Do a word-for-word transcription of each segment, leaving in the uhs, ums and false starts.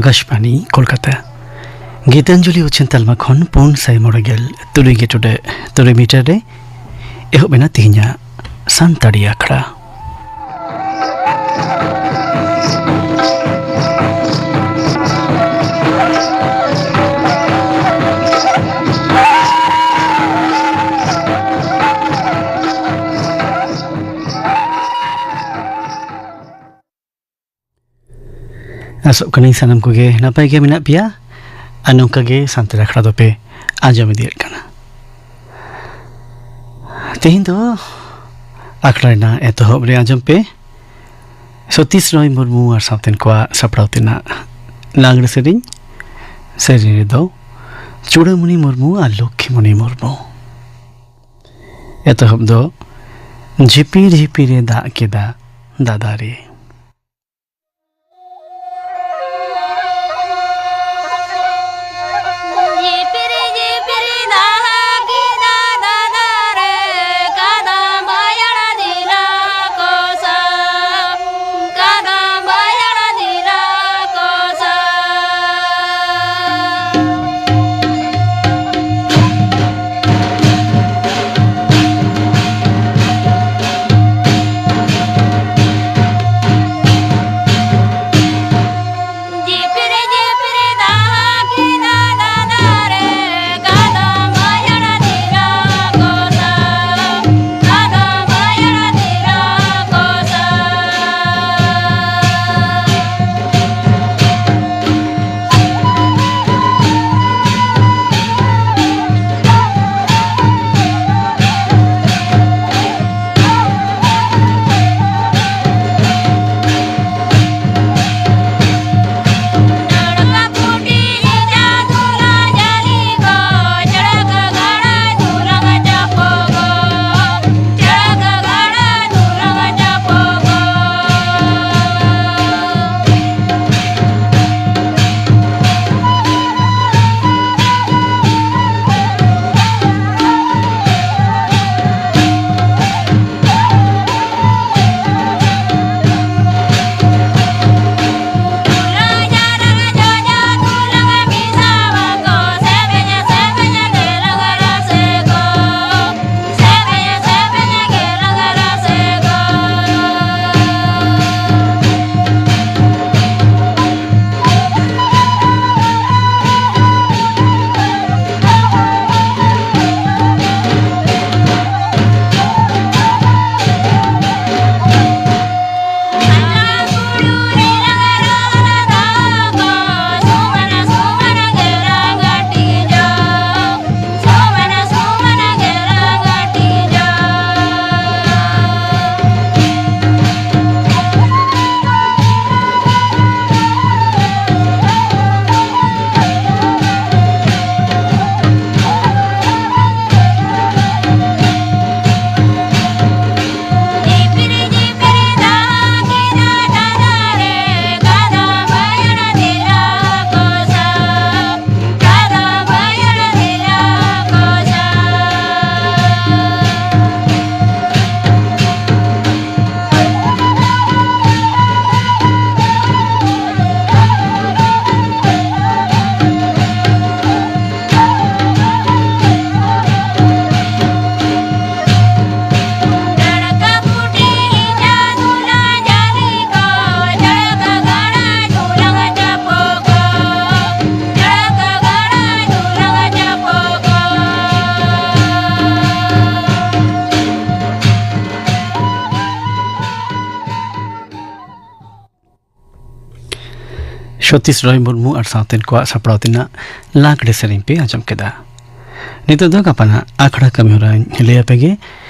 ᱟᱠᱟᱥᱵᱟᱱᱤ ᱠᱳᱞᱠᱟᱛᱟ᱾ ᱜᱤᱛᱟᱧᱡᱚᱞᱤ ᱩᱪᱷᱟᱹᱱ ᱛᱟᱞᱢᱟ ᱠᱷᱚᱱ ᱯᱩᱱ ᱥᱟᱭ ᱢᱚᱬᱮ ᱜᱮᱞ ᱛᱩᱨᱩᱭ ᱜᱮ ᱴᱩᱰᱟᱹᱜ ᱛᱩᱨᱩᱭ ᱢᱤᱴᱟᱨ ᱨᱮ ᱮᱦᱚᱵ ᱮᱱᱟ ᱛᱮᱦᱮᱧᱟᱜ ᱥᱟᱱᱛᱟᱲᱤ ᱟᱠᱷᱲᱟ᱾ ᱟᱥᱚᱜ ᱠᱟᱹᱱᱟᱹᱧ ᱥᱟᱱᱟᱢ ᱠᱚᱜᱮ ᱱᱟᱯᱟᱭ ᱜᱮ ᱢᱮᱱᱟᱜ ᱯᱮᱭᱟ ᱟᱨ ᱱᱚᱝᱠᱟ ᱜᱮ ᱥᱟᱱᱛᱟᱲ ᱟᱠᱷᱲᱟ ᱫᱚᱯᱮ ᱟᱸᱡᱚᱢ ᱤᱫᱤᱭᱮᱫ ᱠᱟᱱᱟ᱾ ᱛᱮᱦᱮᱧ ᱫᱚ ᱟᱠᱷᱲᱟ ᱨᱮᱱᱟᱜ ᱮᱛᱚᱦᱚᱵ ᱨᱮ ᱟᱸᱡᱚᱢ ᱯᱮ ᱥᱚᱛᱤᱥ ᱨᱚᱭ ᱢᱩᱨᱢᱩ ᱟᱨ ᱥᱟᱶᱛᱮᱱ ᱠᱚᱣᱟᱜ ᱥᱟᱯᱲᱟᱣ ᱛᱮᱱᱟᱜ ᱞᱟᱜᱽᱲᱮ ᱥᱮᱨᱮᱧ᱾ ᱥᱮᱨᱮᱧ ᱨᱮᱫᱚ ᱪᱩᱲᱟᱹᱢᱩᱱᱤ ᱢᱩᱨᱢᱩ ᱟᱨ ᱞᱚᱠᱠᱷᱤᱢᱩᱱᱤ ᱢᱩᱨᱢᱩ᱾ ᱮᱛᱚᱦᱚᱵ ᱫᱚ ᱡᱷᱤᱯᱤᱨ ᱡᱷᱤᱯᱤᱨ ᱮ ᱫᱟᱜ ᱠᱮᱫᱟ ᱫᱟᱫᱟ ᱨᱮ᱾ ᱥᱚᱛᱤᱥ ᱨᱚᱭ ᱢᱩᱨᱢᱩ ᱟᱨ ᱥᱟᱶᱛᱮᱱ ᱠᱚᱣᱟᱜ ᱥᱟᱯᱲᱟᱣ ᱛᱮᱱᱟᱜ ᱞᱟᱜᱽᱲᱮ ᱥᱮᱨᱮᱧ ᱯᱮ ᱟᱸᱡᱚᱢ ᱠᱮᱫᱟ᱾ ᱱᱤᱛᱚᱜ ᱫᱚ ᱜᱟᱯᱟᱱᱟᱜ ᱟᱠᱷᱲᱟ ᱠᱟᱹᱢᱤ ᱦᱚᱨᱟᱧ ᱞᱟᱹᱭ ᱟᱯᱮ ᱜᱮ᱾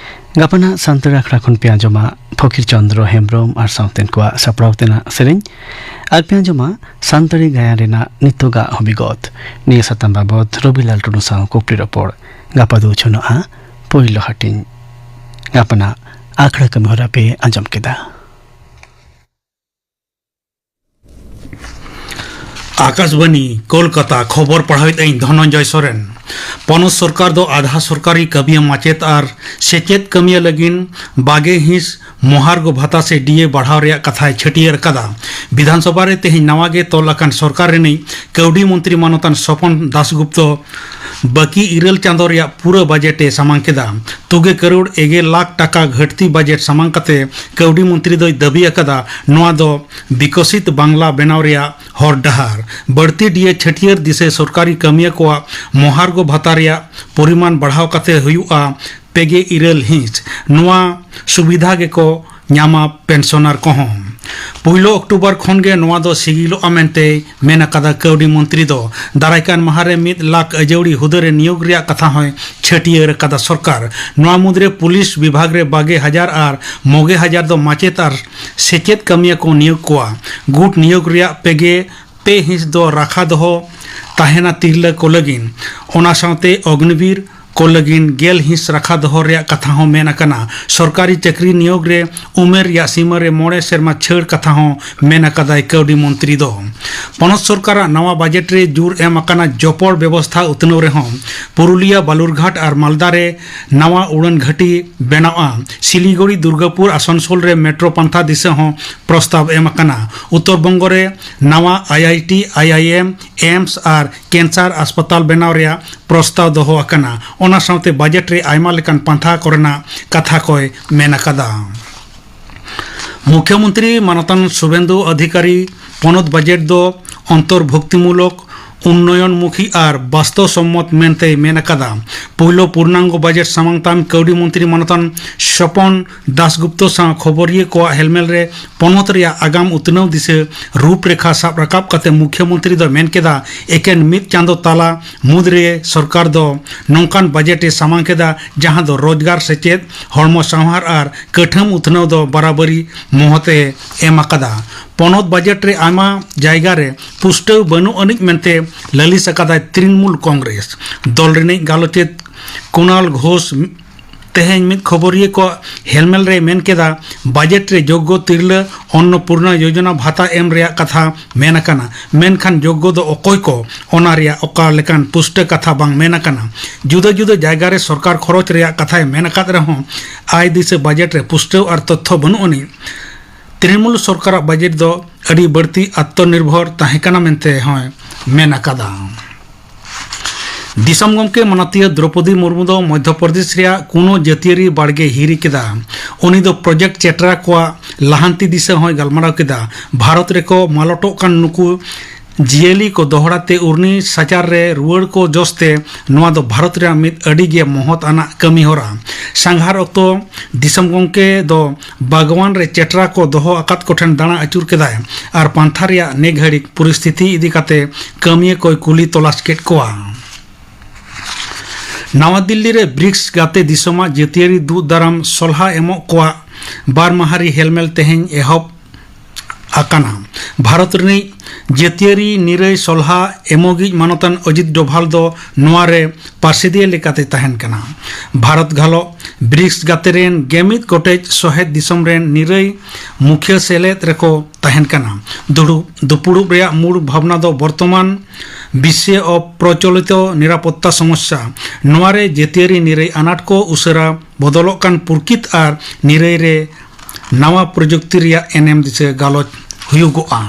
ᱜᱟᱯᱟᱱᱟᱜ ᱥᱟᱱᱛᱟᱲ ᱟᱠᱷᱲᱟ ᱠᱷᱚᱱ ᱯᱮ ᱟᱸᱡᱚᱢᱟ ᱯᱷᱚᱠᱤᱨ ᱪᱚᱸᱫᱽᱨᱚ ᱦᱮᱢᱵᱽᱨᱚᱢ ᱟᱨ ᱥᱟᱶᱛᱮᱱ ᱠᱚᱣᱟᱜ ᱥᱟᱯᱲᱟᱣ ᱛᱮᱱᱟᱜ ᱥᱮᱨᱮᱧ, ᱟᱨ ᱯᱮ ᱟᱸᱡᱚᱢᱟ ᱥᱟᱱᱛᱟᱲᱤ ᱜᱟᱭᱟᱱ ᱨᱮᱱᱟᱜ ᱱᱤᱛᱚᱜᱟᱜ ᱦᱚᱵᱤᱜᱚᱛ᱾ ᱱᱤᱭᱟᱹ ᱥᱟᱛᱟᱢ ᱵᱟᱵᱚᱛ ᱨᱚᱵᱤᱞᱟᱞ ᱴᱩᱰᱩ ᱥᱟᱶ ᱠᱩᱠᱞᱤ ᱨᱚᱯᱚᱲ᱾ ᱜᱟᱯᱟ ᱫᱚ ᱩᱪᱷᱟᱹᱱᱚᱜᱼᱟ ᱯᱳᱭᱞᱳ ᱦᱟᱹᱴᱤᱧ᱾ ᱜᱟᱯᱟᱱᱟᱜ ᱟᱠᱷᱲᱟ ᱠᱟᱹᱢᱤ ᱦᱚᱨᱟ ᱯᱮ ᱟᱸᱡᱚᱢ ᱠᱮᱫᱟ᱾ ᱟᱠᱟᱥᱵᱟᱱᱤ, ᱠᱳᱞᱠᱟᱛᱟ᱾ ᱠᱷᱚᱵᱚᱨ ᱯᱟᱲᱦᱟᱣᱮᱫ ᱟᱹᱧ ᱫᱷᱚᱱᱚᱱᱡᱚᱭ ᱥᱚᱨᱮᱱ᱾ ᱯᱚᱱᱚᱛ ᱥᱚᱨᱠᱟᱨ ᱫᱚ ᱟᱫᱷᱟ ᱥᱚᱨᱠᱟᱨᱤ ᱠᱟᱹᱢᱤᱭᱟᱹ, ᱢᱟᱪᱮᱛ ᱟᱨ ᱥᱮᱪᱮᱫ ᱠᱟᱹᱢᱤᱭᱟᱹ ᱞᱟᱹᱜᱤᱫ ᱵᱟᱜᱮ ᱦᱤᱸᱥ ᱢᱚᱦᱟᱨᱜᱚ ᱵᱷᱟᱛᱟ ᱥᱮ ᱰᱤ ᱮ ᱵᱟᱲᱦᱟᱣ ᱨᱮᱭᱟᱜ ᱠᱟᱛᱷᱟᱭ ᱪᱷᱟᱹᱴᱭᱟᱹᱨ ᱟᱠᱟᱫᱟ᱾ ᱵᱤᱫᱷᱟᱱᱥᱚᱵᱷᱟ ᱨᱮ ᱛᱮᱦᱮᱧ ᱱᱟᱣᱟ ᱜᱮ ᱛᱚᱞ ᱟᱠᱟᱱ ᱥᱚᱨᱠᱟᱨ ᱨᱤᱱᱤᱡ ᱠᱟᱹᱣᱰᱤ ᱢᱚᱱᱛᱨᱤ ᱢᱟᱱᱚᱛᱟᱱ ᱥᱚᱯᱚᱱ ᱫᱟᱥᱜᱩᱯᱛᱚ ᱵᱟᱹᱠᱤ ᱤᱨᱟᱹᱞ ᱪᱟᱸᱫᱚ ᱨᱮᱭᱟᱜ ᱯᱩᱨᱟᱹ ᱵᱟᱡᱮᱴ ᱮ ᱥᱟᱢᱟᱝ ᱠᱮᱫᱟ᱾ ᱛᱩᱜᱮ ᱠᱟᱨᱳᱲ ᱮᱜᱮ ᱞᱟᱠᱷ ᱴᱟᱠᱟ ᱜᱷᱟᱹᱴᱛᱤ ᱵᱟᱡᱮᱴ ᱥᱟᱢᱟᱝ ᱠᱟᱛᱮ ᱠᱟᱹᱣᱰᱤ ᱢᱚᱱᱛᱨᱤ ᱫᱚᱭ ᱫᱟᱹᱵᱤ ᱟᱠᱟᱫᱟ, ᱱᱚᱣᱟ ᱫᱚ ᱵᱤᱠᱚᱥᱤᱛ ᱵᱟᱝᱞᱟ ᱵᱮᱱᱟᱣ ᱨᱮᱭᱟᱜ ᱦᱚᱨ ᱰᱟᱦᱟᱨ᱾ ᱵᱟᱹᱲᱛᱤ ᱰᱤ ᱮ ᱪᱷᱟᱹᱴᱭᱟᱹᱨ ᱫᱤᱥᱟᱹ ᱥᱚᱨᱠᱟᱨᱤ ᱠᱟᱹᱢᱤᱭᱟᱹ ᱠᱚᱣᱟᱜ ᱢᱚᱦᱟᱨᱜᱚ ᱵᱷᱟᱛᱟ ᱨᱮᱭᱟᱜ ᱯᱚᱨᱤᱢᱟᱱ ᱵᱟᱲᱦᱟᱣ ᱠᱟᱛᱮ ᱦᱩᱭᱩᱜᱼᱟ ᱯᱮᱜᱮ ᱤᱨᱟᱹᱞ ᱦᱤᱸᱥ᱾ ᱱᱚᱣᱟ ᱥᱩᱵᱤᱫᱷᱟ ᱜᱮᱠᱚ ᱧᱟᱢᱟ ᱯᱮᱱᱥᱚᱱᱟᱨ ᱠᱚᱦᱚᱸ᱾ ᱯᱩᱭᱞᱳ ᱚᱠᱴᱳᱵᱚᱨ ᱠᱷᱚᱱ ᱜᱮ ᱱᱚᱣᱟ ᱫᱚ ᱥᱤᱜᱤᱞᱚᱜᱼᱟ ᱢᱮᱱᱛᱮᱭ ᱢᱮᱱ ᱟᱠᱟᱫᱟ ᱠᱟᱹᱣᱰᱤ ᱢᱚᱱᱛᱨᱤ ᱫᱚ᱾ ᱫᱟᱨᱟᱭ ᱠᱟᱱ ᱢᱟᱦᱟ ᱨᱮ ᱢᱤᱫ ᱞᱟᱠᱷ ᱟᱹᱡᱟᱹᱣᱲᱤ ᱦᱩᱫᱟᱹ ᱨᱮ ᱱᱤᱭᱳᱜᱽ ᱨᱮᱭᱟᱜ ᱠᱟᱛᱷᱟ ᱦᱚᱸᱭ ᱪᱷᱟᱹᱴᱭᱟᱹᱨ ᱟᱠᱟᱫᱟ ᱥᱚᱨᱠᱟᱨ᱾ ᱱᱚᱣᱟ ᱢᱩᱫᱽᱨᱮ ᱯᱩᱞᱤᱥ ᱵᱤᱵᱷᱟᱜᱽ ᱨᱮ ᱵᱟᱜᱮ ᱦᱟᱡᱟᱨ ᱟᱨ ᱢᱚᱜᱮ ᱦᱟᱡᱟᱨ ᱫᱚ ᱢᱟᱪᱮᱛ ᱟᱨ ᱥᱮᱪᱮᱫ ᱠᱟᱹᱢᱤᱭᱟᱹ ᱠᱚ ᱱᱤᱭᱳᱜᱽ ᱠᱚᱣᱟ᱾ ᱜᱩᱴ ᱱᱤᱭᱳᱜᱽ ᱨᱮᱭᱟᱜ ᱯᱮᱜᱮ ᱯᱮ ᱦᱤᱸᱥ ᱫᱚ ᱨᱟᱠᱷᱟ ᱫᱚᱦᱚ ᱛᱟᱦᱮᱱᱟ ᱛᱤᱨᱞᱟᱹ ᱠᱚ ᱞᱟᱹᱜᱤᱫ᱾ ᱚᱱᱟ ᱥᱟᱶᱛᱮ ᱚᱜᱱᱤᱵᱤᱨ ᱠᱚ ᱞᱟᱹᱜᱤᱫ ᱜᱮᱞ ᱦᱤᱸᱥ ᱨᱟᱠᱷᱟ ᱫᱚᱦᱚ ᱨᱮᱭᱟᱜ ᱠᱟᱛᱷᱟ ᱦᱚᱸ ᱢᱮᱱ ᱟᱠᱟᱱᱟ᱾ ᱥᱚᱨᱠᱟᱨᱤ ᱪᱟᱹᱠᱨᱤ ᱱᱤᱭᱳᱜᱽ ᱨᱮ ᱩᱢᱮᱨ ᱨᱮᱭᱟᱜ ᱥᱤᱢᱟᱹ ᱨᱮ ᱢᱚᱬᱮ ᱥᱮᱨᱢᱟ ᱪᱷᱟᱹᱲ ᱠᱟᱛᱷᱟ ᱦᱚᱸ ᱢᱮᱱ ᱟᱠᱟᱫᱟᱭ ᱠᱟᱹᱣᱰᱤ ᱢᱚᱱᱛᱨᱤ ᱫᱚ᱾ ᱯᱚᱱᱚᱛ ᱥᱚᱨᱠᱟᱨᱟᱜ ᱱᱟᱣᱟ ᱵᱟᱡᱮᱴ ᱨᱮ ᱡᱳᱨ ᱮᱢ ᱟᱠᱟᱱᱟ ᱡᱚᱯᱚᱲ ᱵᱮᱵᱚᱥᱛᱷᱟ ᱩᱛᱱᱟᱹᱣ ᱨᱮᱦᱚᱸ᱾ ᱯᱩᱨᱩᱞᱤᱭᱟᱹ, ᱵᱟᱞᱩᱨᱜᱷᱟᱴ ᱟᱨ ᱢᱟᱞᱫᱟ ᱨᱮ ᱱᱟᱣᱟ ᱩᱰᱟᱹᱱ ᱜᱷᱟᱹᱴᱤ ᱵᱮᱱᱟᱣᱜᱼᱟ᱾ ᱥᱤᱞᱤᱜᱩᱲᱤ, ᱫᱩᱨᱜᱟᱯᱩᱨ, ᱟᱥᱟᱱᱥᱳᱞ ᱨᱮ ᱢᱮᱴᱨᱳ ᱯᱟᱱᱛᱷᱟ ᱫᱤᱥᱟᱹ ᱦᱚᱸ ᱯᱨᱚᱥᱛᱟᱵ ᱮᱢ ᱟᱠᱟᱱᱟ᱾ ᱩᱛᱛᱚᱨ ᱵᱚᱝᱜᱚ ᱨᱮ ᱱᱟᱣᱟ I I T, I I M, AIIMS ᱟᱨ ᱠᱮᱱᱥᱟᱨ ᱟᱥᱯᱟᱛᱟᱞ ᱵᱮᱱᱟᱣ ᱨᱮᱭᱟᱜ ᱯᱨᱚᱥᱛᱟᱵ ᱫᱚᱦᱚ ᱟᱠᱟᱱᱟ᱾ ᱚᱱᱟ ᱥᱟᱶᱛᱮ ᱵᱟᱡᱮᱴ ᱨᱮ ᱟᱭᱢᱟ ᱞᱮᱠᱟᱱ ᱯᱟᱱᱛᱷᱟ ᱠᱚᱨᱮᱱᱟᱜ ᱠᱟᱛᱷᱟ ᱠᱚᱭ ᱢᱮᱱ ᱟᱠᱟᱫᱟ᱾ ᱢᱩᱠᱷᱭᱚᱢᱚᱱᱛᱨᱤ ᱢᱟᱱᱚᱛᱟᱱ ᱥᱩᱵᱷᱮᱱᱫᱩ ᱚᱫᱷᱤᱠᱟᱨᱤ ᱯᱚᱱᱚᱛ ᱵᱟᱡᱮᱴ ᱫᱚ ᱚᱱᱛᱚᱨᱵᱷᱩᱠᱛᱤᱢᱩᱞᱚᱠ ᱩᱱᱱᱚᱭᱚᱱ ᱢᱩᱠᱷᱤ ᱟᱨ ᱵᱟᱥᱛᱚᱵ ᱥᱚᱢᱢᱚᱛ ᱢᱮᱱᱛᱮᱭ ᱢᱮᱱ ᱟᱠᱟᱫᱟ᱾ ᱯᱩᱭᱞᱩ ᱯᱩᱨᱱᱟᱝᱜᱚ ᱵᱟᱡᱮᱴ ᱥᱟᱢᱟᱝ ᱛᱟᱭᱚᱢ ᱠᱟᱹᱣᱰᱤ ᱢᱚᱱᱛᱨᱤ ᱢᱟᱱᱚᱛᱟᱱ ᱥᱚᱯᱚᱱ ᱫᱟᱥᱜᱩᱯᱛᱚ ᱥᱟᱶ ᱠᱷᱚᱵᱚᱨᱤᱭᱟᱹ ᱠᱚᱣᱟᱜ ᱦᱮᱞᱢᱮᱞ ᱨᱮ ᱯᱚᱱᱚᱛ ᱨᱮᱭᱟᱜ ᱟᱜᱟᱢ ᱩᱛᱱᱟᱹᱣ ᱫᱤᱥᱟᱹ ᱨᱩᱯᱨᱮᱠᱷᱟ ᱥᱟᱵ ᱨᱟᱠᱟᱵ ᱠᱟᱛᱮ ᱢᱩᱠᱷᱭᱟᱹ ᱢᱚᱱᱛᱨᱤ ᱫᱚ ᱢᱮᱱ ᱠᱮᱫᱟ, ᱮᱠᱮᱱ ᱢᱤᱫ ᱪᱟᱸᱫᱚ ᱛᱟᱞᱟ ᱢᱩᱫᱽᱨᱮ ᱥᱚᱨᱠᱟᱨ ᱫᱚ ᱱᱚᱝᱠᱟᱱ ᱵᱟᱡᱮᱴ ᱮ ᱥᱟᱢᱟᱝ ᱠᱮᱫᱟ, ᱡᱟᱦᱟᱸ ᱫᱚ ᱨᱳᱡᱽᱜᱟᱨ, ᱥᱮᱪᱮᱫ, ᱦᱚᱲᱢᱚ ᱥᱟᱶᱟᱨ ᱟᱨ ᱠᱟᱹᱴᱷᱟᱹᱢ ᱩᱛᱱᱟᱹᱣ ᱫᱚ ᱵᱟᱨᱟᱵᱟᱹᱨᱤ ᱢᱚᱦᱚᱛ ᱮ ᱮᱢ ᱟᱠᱟᱫᱟ᱾ ᱯᱚᱱᱚᱛ ᱵᱟᱡᱮᱴ ᱨᱮ ᱟᱭᱢᱟ ᱡᱟᱭᱜᱟ ᱨᱮ ᱯᱩᱥᱴᱟᱹᱣ ᱵᱟᱹᱱᱩᱜ ᱟᱹᱱᱤᱡ ᱢᱮᱱᱛᱮ ᱞᱟᱹᱞᱤᱥ ᱟᱠᱟᱫᱟᱭ ᱛᱨᱤᱱᱢᱩᱞ ᱠᱚᱝᱜᱨᱮᱥ ᱫᱚᱞ ᱨᱤᱱᱤᱡ ᱜᱟᱞᱚᱪᱤᱭᱟᱹ ᱠᱩᱱᱟᱞ ᱜᱷᱳᱥ᱾ ᱛᱮᱦᱮᱧ ᱢᱤᱫ ᱠᱷᱚᱵᱚᱨᱤᱭᱟᱹ ᱠᱚ ᱦᱮᱞᱢᱮᱞ ᱨᱮᱭ ᱢᱮᱱ ᱠᱮᱫᱟ, ᱵᱟᱡᱮᱴ ᱨᱮ ᱡᱳᱜᱽᱜᱚ ᱛᱤᱨᱞᱟᱹ ᱚᱱᱱᱚᱯᱩᱨᱱᱟ ᱭᱳᱡᱚᱱᱟ ᱵᱷᱟᱛᱟ ᱮᱢ ᱨᱮᱭᱟᱜ ᱠᱟᱛᱷᱟ ᱢᱮᱱ ᱟᱠᱟᱱᱟ, ᱢᱮᱱᱠᱷᱟᱱ ᱡᱳᱜᱽᱜᱚ ᱫᱚ ᱚᱠᱚᱭ ᱠᱚ, ᱚᱱᱟ ᱨᱮᱭᱟᱜ ᱚᱠᱟ ᱞᱮᱠᱟᱱ ᱯᱩᱥᱴᱟᱹ ᱠᱟᱛᱷᱟ ᱵᱟᱝ ᱢᱮᱱ ᱟᱠᱟᱱᱟ᱾ ᱡᱩᱫᱟᱹ ᱡᱩᱫᱟᱹ ᱡᱟᱭᱜᱟ ᱨᱮ ᱥᱚᱨᱠᱟᱨ ᱠᱷᱚᱨᱚᱪ ᱨᱮᱭᱟᱜ ᱠᱟᱛᱷᱟᱭ ᱢᱮᱱ ᱟᱠᱟᱫ ᱨᱮᱦᱚᱸ, ᱟᱭ ᱫᱤᱥᱟᱹ ᱵᱟᱡᱮᱴ ᱨᱮ ᱯᱩᱥᱴᱟᱹᱣ ᱟᱨ ᱛᱚᱛᱛᱷᱚ ᱵᱟᱹᱱᱩᱜ ᱟᱹᱱᱤᱡ᱾ ᱛᱨᱤᱱᱢᱩᱞ ᱥᱚᱨᱠᱟᱨᱟᱜ ᱵᱟᱡᱮᱴ ᱫᱚ ᱟᱹᱰᱤ ᱵᱟᱹᱲᱛᱤ ᱟᱛᱢᱚᱱᱤᱨᱵᱷᱚᱨ ᱛᱟᱦᱮᱸ ᱠᱟᱱᱟ ᱢᱮᱱᱛᱮ ᱦᱚᱸᱭ ᱢᱮᱱ ᱟᱠᱟᱫᱟ᱾ ᱫᱤᱥᱚᱢ ᱜᱚᱢᱠᱮ ᱢᱟᱱᱚᱛᱤᱭᱟᱹ ᱫᱨᱚᱯᱚᱫᱤ ᱢᱩᱨᱢᱩ ᱫᱚ ᱢᱚᱫᱷᱭᱚ ᱯᱨᱚᱫᱮᱥ ᱨᱮᱭᱟᱜ ᱠᱩᱱᱳ ᱡᱟᱹᱛᱤᱭᱟᱹᱨᱤ ᱵᱟᱲᱜᱮ ᱦᱤᱨᱤ ᱠᱮᱫᱟ᱾ ᱩᱱᱤ ᱫᱚ ᱯᱨᱚᱡᱮᱠᱴ ᱪᱮᱴᱨᱟ ᱠᱚᱣᱟᱜ ᱞᱟᱦᱟᱱᱛᱤ ᱫᱤᱥᱟᱹ ᱦᱚᱸᱭ ᱜᱟᱞᱢᱟᱨᱟᱣ ᱠᱮᱫᱟ᱾ ᱵᱷᱟᱨᱚᱛ ᱨᱮᱠᱚ ᱢᱟᱞᱚᱴᱚᱜ ᱠᱟᱱ ᱱᱩᱠᱩ ᱡᱤᱭᱟᱹᱞᱤ ᱠᱚ ᱫᱚᱦᱲᱟ ᱛᱮ ᱩᱨᱱᱤ ᱥᱟᱪᱟᱨ ᱨᱮ ᱨᱩᱣᱟᱹᱲ ᱠᱚ ᱡᱚᱥᱛᱮ ᱱᱚᱣᱟ ᱫᱚ ᱵᱷᱟᱨᱚᱛ ᱨᱮᱭᱟᱜ ᱢᱤᱫ ᱟᱹᱰᱤ ᱜᱮ ᱢᱚᱦᱚᱛ ᱟᱱᱟᱜ ᱠᱟᱹᱢᱤ ᱦᱚᱨᱟ᱾ ᱥᱟᱸᱜᱷᱟᱨ ᱚᱠᱛᱚ ᱫᱤᱥᱚᱢ ᱜᱚᱢᱠᱮ ᱫᱚ ᱵᱟᱜᱽᱣᱟᱱ ᱨᱮ ᱪᱮᱴᱨᱟ ᱠᱚ ᱫᱚᱦᱚ ᱟᱠᱟᱫ ᱠᱚ ᱴᱷᱮᱱ ᱫᱟᱬᱟ ᱟᱹᱪᱩᱨ ᱠᱮᱫᱟᱭ ᱟᱨ ᱯᱟᱱᱛᱷᱟ ᱨᱮᱭᱟᱜ ᱱᱮ ᱜᱷᱟᱹᱲᱤᱠ ᱯᱚᱨᱤᱥᱛᱷᱤᱛᱤ ᱤᱫᱤ ᱠᱟᱛᱮ ᱠᱟᱹᱢᱤᱭᱟᱹ ᱠᱚᱭ ᱠᱩᱞᱤ ᱛᱚᱞᱟᱥ ᱠᱮᱫ ᱠᱚᱣᱟ᱾ ᱱᱟᱣᱟ ᱫᱤᱞᱞᱤ ᱨᱮ ᱵᱨᱤᱠᱥ ᱜᱟᱛᱮ ᱫᱤᱥᱚᱢᱟᱜ ᱡᱟᱹᱛᱤᱭᱟᱹᱨᱤ ᱫᱩᱜ ᱫᱟᱨᱟᱢ ᱥᱚᱞᱦᱟ ᱮᱢᱚᱜ ᱠᱚᱣᱟᱜ ᱵᱟᱨ ᱢᱟᱦᱟᱨᱤ ᱦᱮᱞᱢᱮᱞ ᱛᱮᱦᱮᱧ ᱮᱦᱚᱵ ᱟᱠᱟᱱᱟ᱾ ᱵᱷᱟᱨᱚᱛ ᱨᱤᱱᱤᱡ ᱡᱟᱹᱛᱤᱭᱟᱹᱨᱤ ᱱᱤᱨᱟᱹᱭ ᱥᱚᱞᱦᱟ ᱮᱢᱚᱜᱤᱡ ᱢᱟᱱᱚᱛᱟᱱ ᱚᱡᱤᱛ ᱰᱳᱵᱷᱟᱞ ᱫᱚ ᱱᱚᱣᱟ ᱨᱮ ᱯᱟᱨᱥᱮᱫᱤᱭᱟᱹ ᱞᱮᱠᱟᱛᱮ ᱛᱟᱦᱮᱱ ᱠᱟᱱᱟ᱾ ᱵᱷᱟᱨᱚᱛ ᱜᱷᱟᱞᱚᱜ ᱵᱨᱤᱠᱥ ᱜᱟᱛᱮ ᱨᱮᱱ ᱜᱮᱢᱤᱫ ᱜᱚᱴᱮᱡ ᱥᱚᱦᱮᱫ ᱫᱤᱥᱚᱢ ᱨᱮᱱ ᱱᱤᱨᱟᱹᱭ ᱢᱩᱠᱷᱤᱭᱟᱹ ᱥᱮᱞᱮᱫ ᱨᱮᱠᱚ ᱛᱟᱦᱮᱱ ᱠᱟᱱᱟ᱾ ᱫᱩᱲᱩᱵ ᱫᱩᱯᱩᱲᱩᱵ ᱨᱮᱭᱟᱜ ᱢᱩᱲ ᱵᱷᱟᱵᱽᱱᱟ ᱫᱚ ᱵᱚᱨᱛᱚᱢᱟᱱ ᱵᱤᱥᱥᱚ ᱚᱯᱨᱚᱪᱚᱞᱤᱛᱚ ᱱᱤᱨᱟᱯᱚᱛᱛᱟ ᱥᱚᱢᱚᱥᱥᱟ᱾ ᱱᱚᱣᱟ ᱨᱮ ᱡᱟᱹᱛᱤᱭᱟᱹᱨᱤ ᱱᱤᱨᱟᱹᱭ ᱟᱱᱟᱴ ᱠᱚ ᱩᱥᱟᱹᱨᱟ ᱵᱚᱫᱚᱞᱚᱜ ᱠᱟᱱ ᱯᱩᱨᱠᱤᱛ ᱟᱨ ᱱᱤᱨᱟᱹᱭ ᱨᱮ ᱱᱟᱣᱟ ᱯᱨᱚᱡᱩᱠᱛᱤ ᱨᱮᱭᱟᱜ ᱮᱱᱮᱢ ᱫᱤᱥᱟᱹ ᱜᱟᱞᱚᱪ ᱦᱩᱭᱩᱜᱚᱜᱼᱟ᱾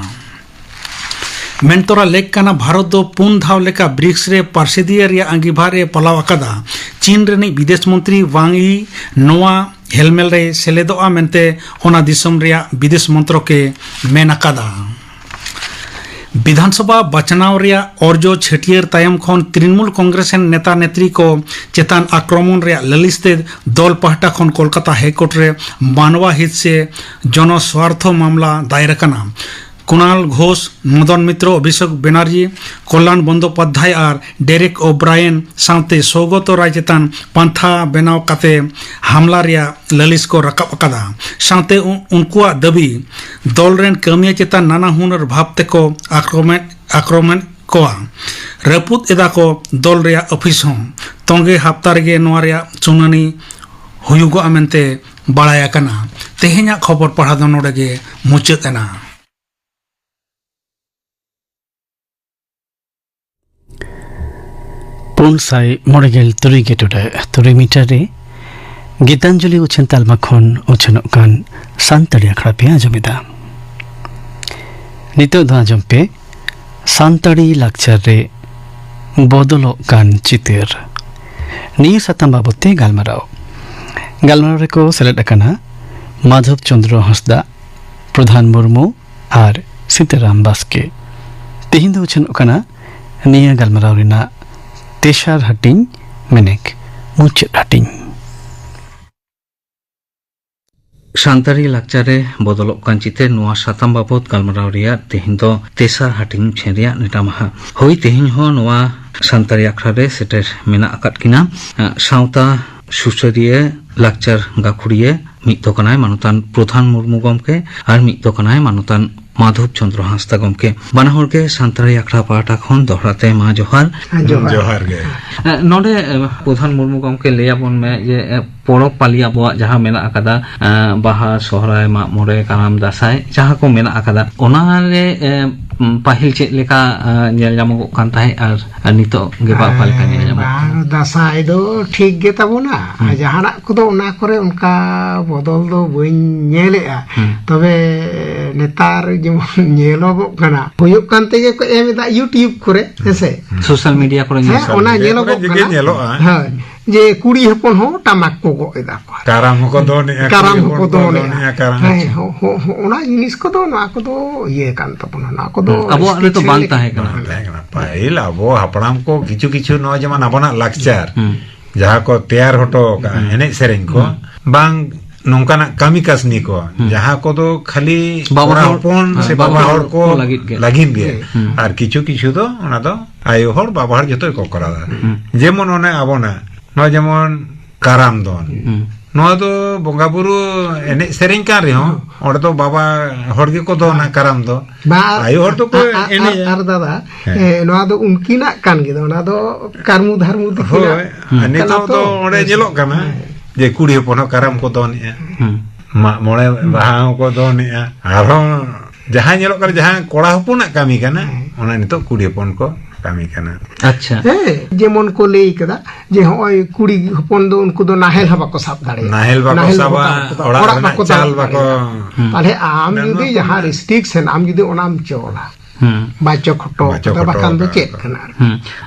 ᱢᱮᱱᱛᱚᱨᱟ ᱞᱮᱠ ᱠᱟᱱᱟ, ᱵᱷᱟᱨᱚᱛ ᱫᱚ ᱯᱩᱱ ᱫᱷᱟᱣ ᱞᱮᱠᱟ ᱵᱨᱤᱠᱥ ᱨᱮ ᱯᱟᱨᱥᱮᱫᱤᱭᱟᱹ ᱨᱮᱭᱟᱜ ᱟᱸᱜᱤᱵᱷᱟᱨ ᱮ ᱯᱟᱞᱟᱣ ᱟᱠᱟᱫᱟ᱾ ᱪᱤᱱ ᱨᱤᱱᱤᱡ ᱵᱤᱫᱮᱥ ᱢᱚᱱᱛᱨᱤ ᱣᱟᱝ ᱭᱤ ᱱᱚᱣᱟ ᱦᱮᱞᱢᱮᱞ ᱨᱮ ᱥᱮᱞᱮᱫᱚᱜᱼᱟ ᱢᱮᱱᱛᱮ ᱚᱱᱟ ᱫᱤᱥᱚᱢ ᱨᱮᱭᱟᱜ ᱵᱤᱫᱮᱥ ᱢᱚᱱᱛᱨᱚᱠ ᱮ ᱢᱮᱱ ᱟᱠᱟᱫᱟ᱾ ᱵᱤᱫᱷᱟᱱᱥᱚᱵᱷᱟ ᱵᱟᱪᱷᱱᱟᱣ ᱨᱮᱭᱟᱜ ᱚᱨᱡᱚ ᱪᱷᱟᱹᱴᱭᱟᱹᱨ ᱛᱟᱭᱚᱢ ᱠᱷᱚᱱ ᱛᱨᱤᱱᱢᱩᱞ ᱠᱚᱝᱜᱨᱮᱥ ᱨᱮᱱ ᱱᱮᱛᱟ ᱱᱮᱛᱨᱤ ᱠᱚ ᱪᱮᱛᱟᱱ ᱟᱠᱨᱚᱢᱚᱱ ᱨᱮᱭᱟᱜ ᱞᱟᱹᱞᱤᱥ ᱛᱮ ᱫᱚᱞ ᱯᱟᱦᱴᱟ ᱠᱷᱚᱱ ᱠᱳᱞᱠᱟᱛᱟ ᱦᱟᱭᱠᱳᱨᱴ ᱨᱮ ᱢᱟᱱᱣᱟ ᱦᱤᱛ ᱥᱮ ᱡᱚᱱᱚ ᱥᱣᱟᱨᱛᱷᱚ ᱢᱟᱢᱞᱟ ᱫᱟᱭᱮᱨ ᱟᱠᱟᱱᱟ᱾ ᱠᱩᱱᱟᱞ ᱜᱷᱳᱥ, ᱢᱚᱫᱚᱱ ᱢᱤᱛᱨᱚ, ᱚᱵᱷᱤᱥᱮᱠ ᱵᱮᱱᱟᱨᱡᱤ, ᱠᱚᱞᱭᱟᱱ ᱵᱚᱱᱫᱳᱯᱟᱫᱽᱫᱷᱟᱭ ᱟᱨ ᱰᱮᱨᱮᱠ ᱳᱵᱨᱟᱭᱮᱱ ᱥᱟᱶᱛᱮ ᱥᱚᱣᱜᱚᱛ ᱨᱟᱭ ᱪᱮᱛᱟᱱ ᱯᱟᱱᱛᱷᱟ ᱵᱮᱱᱟᱣ ᱠᱟᱛᱮ ᱦᱟᱢᱞᱟ ᱨᱮᱭᱟᱜ ᱞᱟᱹᱞᱤᱥ ᱠᱚ ᱨᱟᱠᱟᱵ ᱟᱠᱟᱫᱟ᱾ ᱥᱟᱶᱛᱮ ᱩ-, ᱩᱱᱠᱩᱣᱟᱜ ᱫᱟᱹᱵᱤ, ᱫᱚᱞ ᱨᱮᱱ ᱠᱟᱹᱢᱤᱭᱟᱹ ᱪᱮᱛᱟᱱ ᱱᱟᱱᱟ ᱦᱩᱱᱟᱹᱨ ᱵᱷᱟᱵᱽ ᱛᱮᱠᱚ ᱟᱠᱨᱚᱢᱮᱫ, ᱟᱠᱨᱚᱢᱮᱫ ᱠᱚᱣᱟ᱾ ᱨᱟᱹᱯᱩᱫ ᱮᱫᱟ ᱠᱚ ᱫᱚᱞ ᱨᱮᱭᱟᱜ ᱚᱯᱷᱤᱥ ᱦᱚᱸ᱾ ᱛᱚᱸᱜᱮ ᱦᱟᱯᱛᱟ ᱨᱮᱜᱮ ᱱᱚᱣᱟ ᱨᱮᱭᱟᱜ ᱥᱩᱱᱟᱹᱱᱤ ᱦᱩᱭᱩᱜᱚᱜᱼᱟ ᱢᱮᱱᱛᱮ ᱵᱟᱲᱟᱭ ᱟᱠᱟᱱᱟ᱾ ᱛᱮᱦᱮᱧᱟᱜ ᱠᱷᱚᱵᱚᱨ ᱯᱟᱲᱦᱟᱣ ᱫᱚ ᱱᱚᱰᱮ ᱜᱮ ᱢᱩᱪᱟᱹᱫ ᱮᱱᱟ᱾ ᱯᱩᱱ ᱥᱟᱭ ᱢᱚᱬᱮ ᱜᱮᱞ ᱛᱩᱨᱩᱭ ᱜᱮ ᱴᱩᱰᱟᱹᱜ ᱛᱩᱨᱩᱭ ᱢᱤᱴᱟᱨ ᱨᱮ ᱜᱤᱛᱟᱧᱡᱚᱞᱤ ᱩᱪᱷᱟᱹᱱ ᱛᱟᱞᱢᱟ ᱠᱷᱚᱱ ᱩᱪᱷᱟᱹᱱᱚᱜ ᱠᱟᱱ ᱥᱟᱱᱛᱟᱲᱤ ᱟᱠᱷᱲᱟ ᱯᱮ ᱟᱸᱡᱚᱢᱮᱫᱟ᱾ ᱱᱤᱛᱚᱜ ᱫᱚ ᱟᱸᱡᱚᱢ ᱯᱮ ᱥᱟᱱᱛᱟᱲᱤ ᱞᱟᱠᱪᱟᱨ ᱨᱮ ᱵᱚᱫᱚᱞᱚᱜ ᱠᱟᱱ ᱪᱤᱛᱟᱹᱨ᱾ ᱱᱤᱭᱟᱹ ᱥᱟᱛᱟᱢ ᱵᱟᱵᱚᱛ ᱛᱮ ᱜᱟᱞᱢᱟᱨᱟᱣ᱾ ᱜᱟᱞᱢᱟᱨᱟᱣ ᱨᱮᱠᱚ ᱥᱮᱞᱮᱫ ᱟᱠᱟᱱᱟ ᱢᱟᱫᱷᱚᱵ ᱪᱚᱸᱫᱽᱨᱚ ᱦᱟᱸᱥᱫᱟ, ᱯᱨᱚᱫᱷᱟᱱ ᱢᱩᱨᱢᱩ ᱟᱨ ᱥᱤᱛᱟᱨᱟᱢ ᱵᱟᱥᱠᱮ᱾ ᱛᱮᱦᱮᱧ ᱫᱚ ᱩᱪᱷᱟᱹᱱᱚᱜ ᱠᱟᱱᱟ ᱱᱤᱭᱟᱹ ᱜᱟᱞᱢᱟᱨᱟᱣ ᱨᱮᱱᱟᱜ ᱛᱮᱥᱟᱨ ᱦᱟᱹᱴᱤᱧ, ᱢᱮᱱᱮᱠ ᱢᱩᱪᱟᱹᱫ ᱦᱟᱹᱴᱤᱧ᱾ ᱥᱟᱱᱛᱟᱲᱤ ᱞᱟᱠᱪᱟᱨ ᱨᱮ ᱵᱚᱫᱚᱞᱚᱜ ᱠᱟᱱ ᱪᱤᱛᱟᱹᱨ, ᱱᱚᱣᱟ ᱥᱟᱛᱟᱢ ᱵᱟᱵᱚᱛ ᱜᱟᱞᱢᱟᱨᱟᱣ ᱨᱮᱭᱟᱜ ᱛᱮᱦᱮᱧ ᱫᱚ ᱛᱮᱥᱟᱨ ᱦᱟᱹᱴᱤᱧ ᱯᱷᱮᱰ ᱨᱮᱭᱟᱜ ᱱᱮᱰᱟ ᱢᱟᱦᱟ᱾ ᱦᱳᱭ, ᱛᱮᱦᱮᱧ ᱦᱚᱸ ᱱᱚᱣᱟ ᱥᱟᱱᱛᱟᱲᱤ ᱟᱠᱷᱲᱟ ᱨᱮ ᱥᱮᱴᱮᱨ ᱢᱮᱱᱟᱜ ᱟᱠᱟᱫ ᱠᱤᱱᱟ, ᱮᱸ, ᱥᱟᱶᱛᱟ ᱥᱩᱥᱟᱹᱨᱤᱭᱟᱹ, ᱞᱟᱠᱪᱟᱨ ᱜᱟᱹᱠᱷᱩᱲᱤᱭᱟᱹ, ᱢᱤᱫ ᱫᱚ ᱠᱟᱱᱟᱭ ᱢᱟᱱᱚᱛᱟᱱ ᱯᱨᱚᱫᱷᱟᱱ ᱢᱩᱨᱢᱩ ᱜᱚᱢᱠᱮ ᱟᱨ ᱢᱤᱫ ᱫᱚ ᱠᱟᱱᱟᱭ ᱢᱟᱱᱚᱛᱟᱱ ᱢᱟᱫᱷᱚᱵ ᱪᱚᱸᱫᱽᱨᱚ ᱦᱟᱸᱥᱫᱟ ᱜᱚᱢᱠᱮ᱾ ᱵᱟᱱᱟ ᱦᱚᱲ ᱜᱮ ᱥᱟᱱᱛᱟᱲᱤ ᱟᱠᱷᱲᱟ ᱯᱟᱦᱴᱟ ᱠᱷᱚᱱ ᱫᱚᱦᱲᱟ ᱛᱮ ᱢᱟ ᱡᱚᱦᱟᱨ᱾ ᱡᱚᱦᱟᱨ᱾ ᱡᱚᱦᱟᱨ ᱜᱮ᱾ ᱮᱸ, ᱱᱚᱰᱮ, ᱮᱸ, ᱯᱨᱚᱫᱷᱟᱱ ᱢᱩᱨᱢᱩ ᱜᱚᱢᱠᱮ, ᱞᱟᱹᱭ ᱟᱵᱚᱱ ᱢᱮ ᱡᱮ, ᱮᱸ, ᱯᱚᱨᱚᱵᱽ ᱯᱟᱹᱞᱤ ᱟᱵᱚᱣᱟᱜ ᱡᱟᱦᱟᱸ ᱢᱮᱱᱟᱜ ᱟᱠᱟᱫᱟ, ᱮᱸ, ᱵᱟᱦᱟ, ᱥᱚᱦᱨᱟᱭ, ᱢᱟᱜ ᱢᱚᱬᱮ, ᱠᱟᱨᱟᱢ, ᱫᱟᱸᱥᱟᱭ, ᱡᱟᱦᱟᱸ ᱠᱚ ᱢᱮᱱᱟᱜ ᱟᱠᱟᱫᱟ, ᱚᱱᱟ ᱨᱮ, ᱮᱸ, ᱯᱟᱹᱦᱤᱞ ᱪᱮᱫ ᱞᱮᱠᱟ, ᱮᱸ, ᱧᱮᱞ ᱧᱟᱢᱚᱜᱚᱜ ᱠᱟᱱ ᱛᱟᱦᱮᱸᱫ ᱟᱨ ᱟᱨ ᱱᱤᱛᱚᱜ ᱜᱮ ᱵᱟ-, ᱚᱠᱟ ᱞᱮᱠᱟ ᱧᱮᱞ ᱧᱟᱢᱚᱜ ᱠᱟᱱᱟ? ᱵᱟᱝ, ᱫᱟᱸᱥᱟᱭ ᱫᱚ ᱴᱷᱤᱠ ᱜᱮ ᱛᱟᱵᱚᱱᱟ᱾ ᱟᱨ ᱦᱩᱸ᱾ ᱡᱟᱦᱟᱱᱟᱜ ᱠᱚᱫᱚ ᱚᱱᱟ ᱠᱚᱨᱮ ᱚᱱᱠᱟ ᱵᱚᱫᱚᱞ ᱫᱚ ᱵᱟᱹᱧ ᱧᱮᱞᱮᱜᱼᱟ᱾ ᱦᱩᱸ᱾ ᱛᱚᱵᱮ ᱱᱮᱛᱟᱨ ᱡᱮᱢᱚᱱ ᱧᱮᱞᱚᱜᱚᱜ ᱠᱟᱱᱟ, ᱦᱩᱭᱩᱜ ᱠᱟᱱ ᱛᱮᱜᱮ ᱠᱚ ᱮᱢ ᱮᱫᱟ YouTube ᱠᱚᱨᱮ, ᱦᱮᱸ ᱥᱮ? ᱦᱩᱸ᱾ ᱥᱳᱥᱟᱞ ᱢᱤᱰᱤᱭᱟ ᱠᱚᱨᱮ ᱦᱮᱸ, ᱧᱮᱞᱚᱜ ᱚᱱᱟ ᱠᱟᱱᱟ᱾ ᱧᱮᱞᱚᱜᱚᱜ ᱠᱚᱨᱮ ᱜᱮ ᱠᱟᱱᱟ᱾ ᱧᱮᱞᱚᱜᱼᱟ᱾ ᱦᱳᱭ᱾ ᱡᱮ ᱠᱩᱲᱤ ᱦᱚᱯᱚᱱ ᱦᱚᱸ ᱴᱟᱢᱟᱠ ᱠᱚ ᱜᱚᱜ ᱮᱫᱟ ᱠᱚ᱾ ᱠᱟᱨᱟᱢ ᱦᱚᱸᱠᱚ ᱫᱚᱱᱮᱜᱼᱟ, ᱠᱟᱨᱟᱢ ᱠᱩᱲᱤ ᱦᱚᱸᱠᱚ ᱦᱚᱯᱚᱱ ᱠᱚ ᱫᱚᱱᱮᱜᱼᱟ᱾ ᱫᱚᱱᱮᱜᱼᱟ, ᱠᱟᱨᱟᱢ ᱦᱮᱸ, ᱦᱚᱸ, ᱦᱚᱸ, ᱦᱚᱸ, ᱚᱱᱟ ᱡᱤᱱᱤᱥ ᱠᱚᱫᱚ, ᱱᱚᱣᱟ ᱠᱚᱫᱚ ᱤᱭᱟᱹ ᱠᱟᱱ ᱛᱟᱵᱚᱱᱟ, ᱱᱚᱣᱟ ᱠᱚᱫᱚ ᱦᱩᱸ, ᱟᱵᱚᱣᱟᱜ ᱨᱮᱫᱚ restriction ᱵᱟᱝ ᱞᱮᱠᱟ ᱛᱟᱦᱮᱸ ᱠᱟᱱᱟ᱾ ᱵᱟᱝ ᱛᱟᱦᱮᱸ ᱠᱟᱱᱟ᱾ ᱯᱟᱹᱦᱤᱞ ᱟᱵᱚ ᱦᱟᱯᱲᱟᱢ ᱠᱚ ᱠᱤᱪᱷᱩ ᱠᱤᱪᱷᱩ ᱱᱚᱣᱟ ᱡᱮᱢᱚᱱ ᱟᱵᱚᱱᱟᱜ ᱞᱟᱠᱪᱟᱨ, ᱦᱩᱸ᱾ ᱡᱟᱦᱟᱸ ᱠᱚ ᱛᱮᱭᱟᱨ ᱦᱚᱴᱚ ᱠᱟᱜᱼᱟ, ᱦᱩᱸ᱾ ᱮᱱᱮᱡ ᱥᱮᱨᱮᱧ ᱠᱚ, ᱦᱩᱸ᱾ ᱵᱟᱝ ᱱᱚᱝᱠᱟᱱᱟᱜ ᱠᱟᱹᱢᱤ ᱠᱟᱹᱥᱱᱤ ᱠᱚ, ᱦᱩᱸ᱾ ᱡᱟᱦᱟᱸ ᱠᱚᱫᱚ ᱠᱷᱟᱹᱞᱤ ᱵᱟᱵᱟ ᱠᱚᱲᱟ ᱦᱚᱲ, ᱦᱚᱯᱚᱱ ᱦᱮᱸ, ᱥᱮ ᱵᱟᱵᱟ ᱵᱟᱵᱟ ᱦᱚᱲ ᱦᱚᱲ ᱠᱚ ᱠᱚ ᱞᱟᱹᱜᱤᱫ ᱜᱮ᱾ ᱞᱟᱹᱜᱤᱫ ᱜᱮ᱾ ᱦᱩᱸ᱾ ᱟᱨ ᱠᱤᱪᱷᱩ ᱠᱤᱪᱷᱩ ᱫᱚ ᱚᱱᱟ ᱫᱚ ᱟᱭᱳ ᱦᱚᱲ, ᱵᱟᱵᱟ ᱦᱚᱲ ᱡᱚᱛᱚ ᱜᱮᱠᱚ ᱠᱚᱨᱟᱣᱟ᱾ ᱦᱩᱸ᱾ ᱡᱮᱢᱚᱱ ᱚᱱᱮ ᱟᱵᱚᱱᱟᱜ ᱱᱚᱣᱟ ᱡᱮᱢᱚᱱ ᱠᱟᱨᱟᱢ ᱫᱚᱱ᱾ ᱦᱩᱸ᱾ ᱱᱚᱣᱟ ᱫᱚ ᱵᱚᱸᱜᱟ ᱵᱩᱨᱩ ᱮᱱᱮᱡ ᱥᱮᱨᱮᱧ ᱠᱟᱱ ᱨᱮᱦᱚᱸ, ᱚᱸᱰᱮ ᱫᱚ ᱵᱟᱵᱟ ᱦᱚᱲ ᱜᱮᱠᱚ ᱫᱚᱱᱟ ᱠᱟᱨᱟᱢ ᱫᱚ᱾ ᱵᱟᱝ, ᱟᱨ ᱟᱭᱳ ᱦᱚᱲ ᱫᱚᱠᱚ ᱟᱨ, ᱟᱨ, ᱮᱱᱮᱡᱟ᱾ ᱟᱨ, ᱟᱨ ᱫᱟᱫᱟ, ᱦᱮᱸ᱾ ᱮ, ᱱᱚᱣᱟ ᱫᱚ ᱩᱱᱠᱤᱱᱟᱜ ᱠᱟᱱ ᱜᱮ ᱫᱚ, ᱚᱱᱟ ᱫᱚ ᱠᱟᱹᱨᱢᱩ ᱫᱷᱟᱨᱢᱩ ᱛᱤᱠᱤᱱᱟᱜ ᱦᱳᱭ, ᱟᱨ ᱠᱟᱱᱟ ᱱᱤᱛᱚᱜ ᱛᱚ᱾ ᱫᱚ ᱚᱸᱰᱮ ᱦᱮᱸ ᱥᱮ? ᱧᱮᱞᱚᱜ ᱠᱟᱱᱟ ᱦᱮᱸ᱾ ᱡᱮ ᱠᱩᱲᱤ ᱦᱚᱯᱚᱱ ᱦᱚᱸ ᱠᱟᱨᱟᱢ ᱠᱚ ᱫᱚᱱᱮᱜᱼᱟ᱾ ᱦᱩᱸ᱾ ᱢᱟᱜ ᱢᱚᱬᱮ ᱦᱩᱸ᱾ ᱵᱟᱦᱟ ᱦᱚᱸᱠᱚ ᱫᱚᱱᱮᱜᱼᱟ᱾ ᱟᱨᱦᱚᱸ ᱡᱟᱦᱟᱸ ᱧᱮᱞᱚᱜ ᱠᱟᱱᱟ, ᱡᱟᱦᱟᱸ ᱠᱚᱲᱟ ᱦᱚᱯᱚᱱᱟᱜ ᱠᱟᱹᱢᱤ ᱠᱟᱱᱟ, ᱦᱮᱸ᱾ ᱚᱱᱟ ᱱᱤᱛᱚᱜ ᱠᱩᱲᱤ ᱦᱚᱯᱚᱱ ᱠᱚ ᱠᱟᱹᱢᱤ ᱠᱟᱱᱟ᱾ ᱟᱪᱪᱷᱟ᱾ ᱦᱮᱸ, ᱡᱮᱢᱚᱱ ᱠᱚ ᱞᱟᱹᱭ ᱠᱟᱫᱟ ᱡᱮ ᱦᱚᱸᱜᱼᱚᱭ ᱠᱩᱲᱤ ᱦᱚᱯᱚᱱ ᱫᱚ ᱩᱱᱠᱩ ᱫᱚ ᱱᱟᱦᱮᱞ ᱦᱚᱸ ᱵᱟᱠᱚ ᱥᱟᱵ ᱫᱟᱲᱮᱭᱟᱜᱼᱟ᱾ ᱱᱟᱦᱮᱞ ᱵᱟᱠᱚ ᱱᱟᱦᱮᱞ ᱥᱟᱵᱟ, ᱵᱟᱠᱚ ᱫᱟᱵ ᱫᱟᱲᱮᱭᱟᱜᱼᱟ, ᱚᱲᱟᱜ ᱚᱲᱟᱜ ᱨᱮᱱᱟᱜ ᱵᱟᱠᱚ ᱪᱟᱞ ᱫᱟᱵ ᱵᱟᱠᱚ ᱫᱟᱲᱮᱭᱟᱜᱼᱟ᱾ ᱦᱩᱸ᱾ ᱛᱟᱦᱞᱮ ᱟᱢ ᱱᱚᱣᱟ ᱡᱩᱫᱤ ᱠᱚ ᱡᱟᱦᱟᱸ restriction, ᱟᱢ ᱡᱩᱫᱤ ᱚᱱᱟᱢ ᱪᱚᱞᱟ, ᱦᱩᱸ᱾ ᱵᱟᱪᱚ ᱠᱷᱚᱴᱚ ᱵᱟᱪᱚ ᱠᱟᱫᱟ, ᱠᱷᱚᱴᱚ ᱵᱟᱠᱷᱟᱱ ᱫᱚ ᱠᱟᱫᱟ᱾ ᱪᱮᱫ ᱠᱟᱱᱟ ᱟᱨ? ᱦᱩᱸ᱾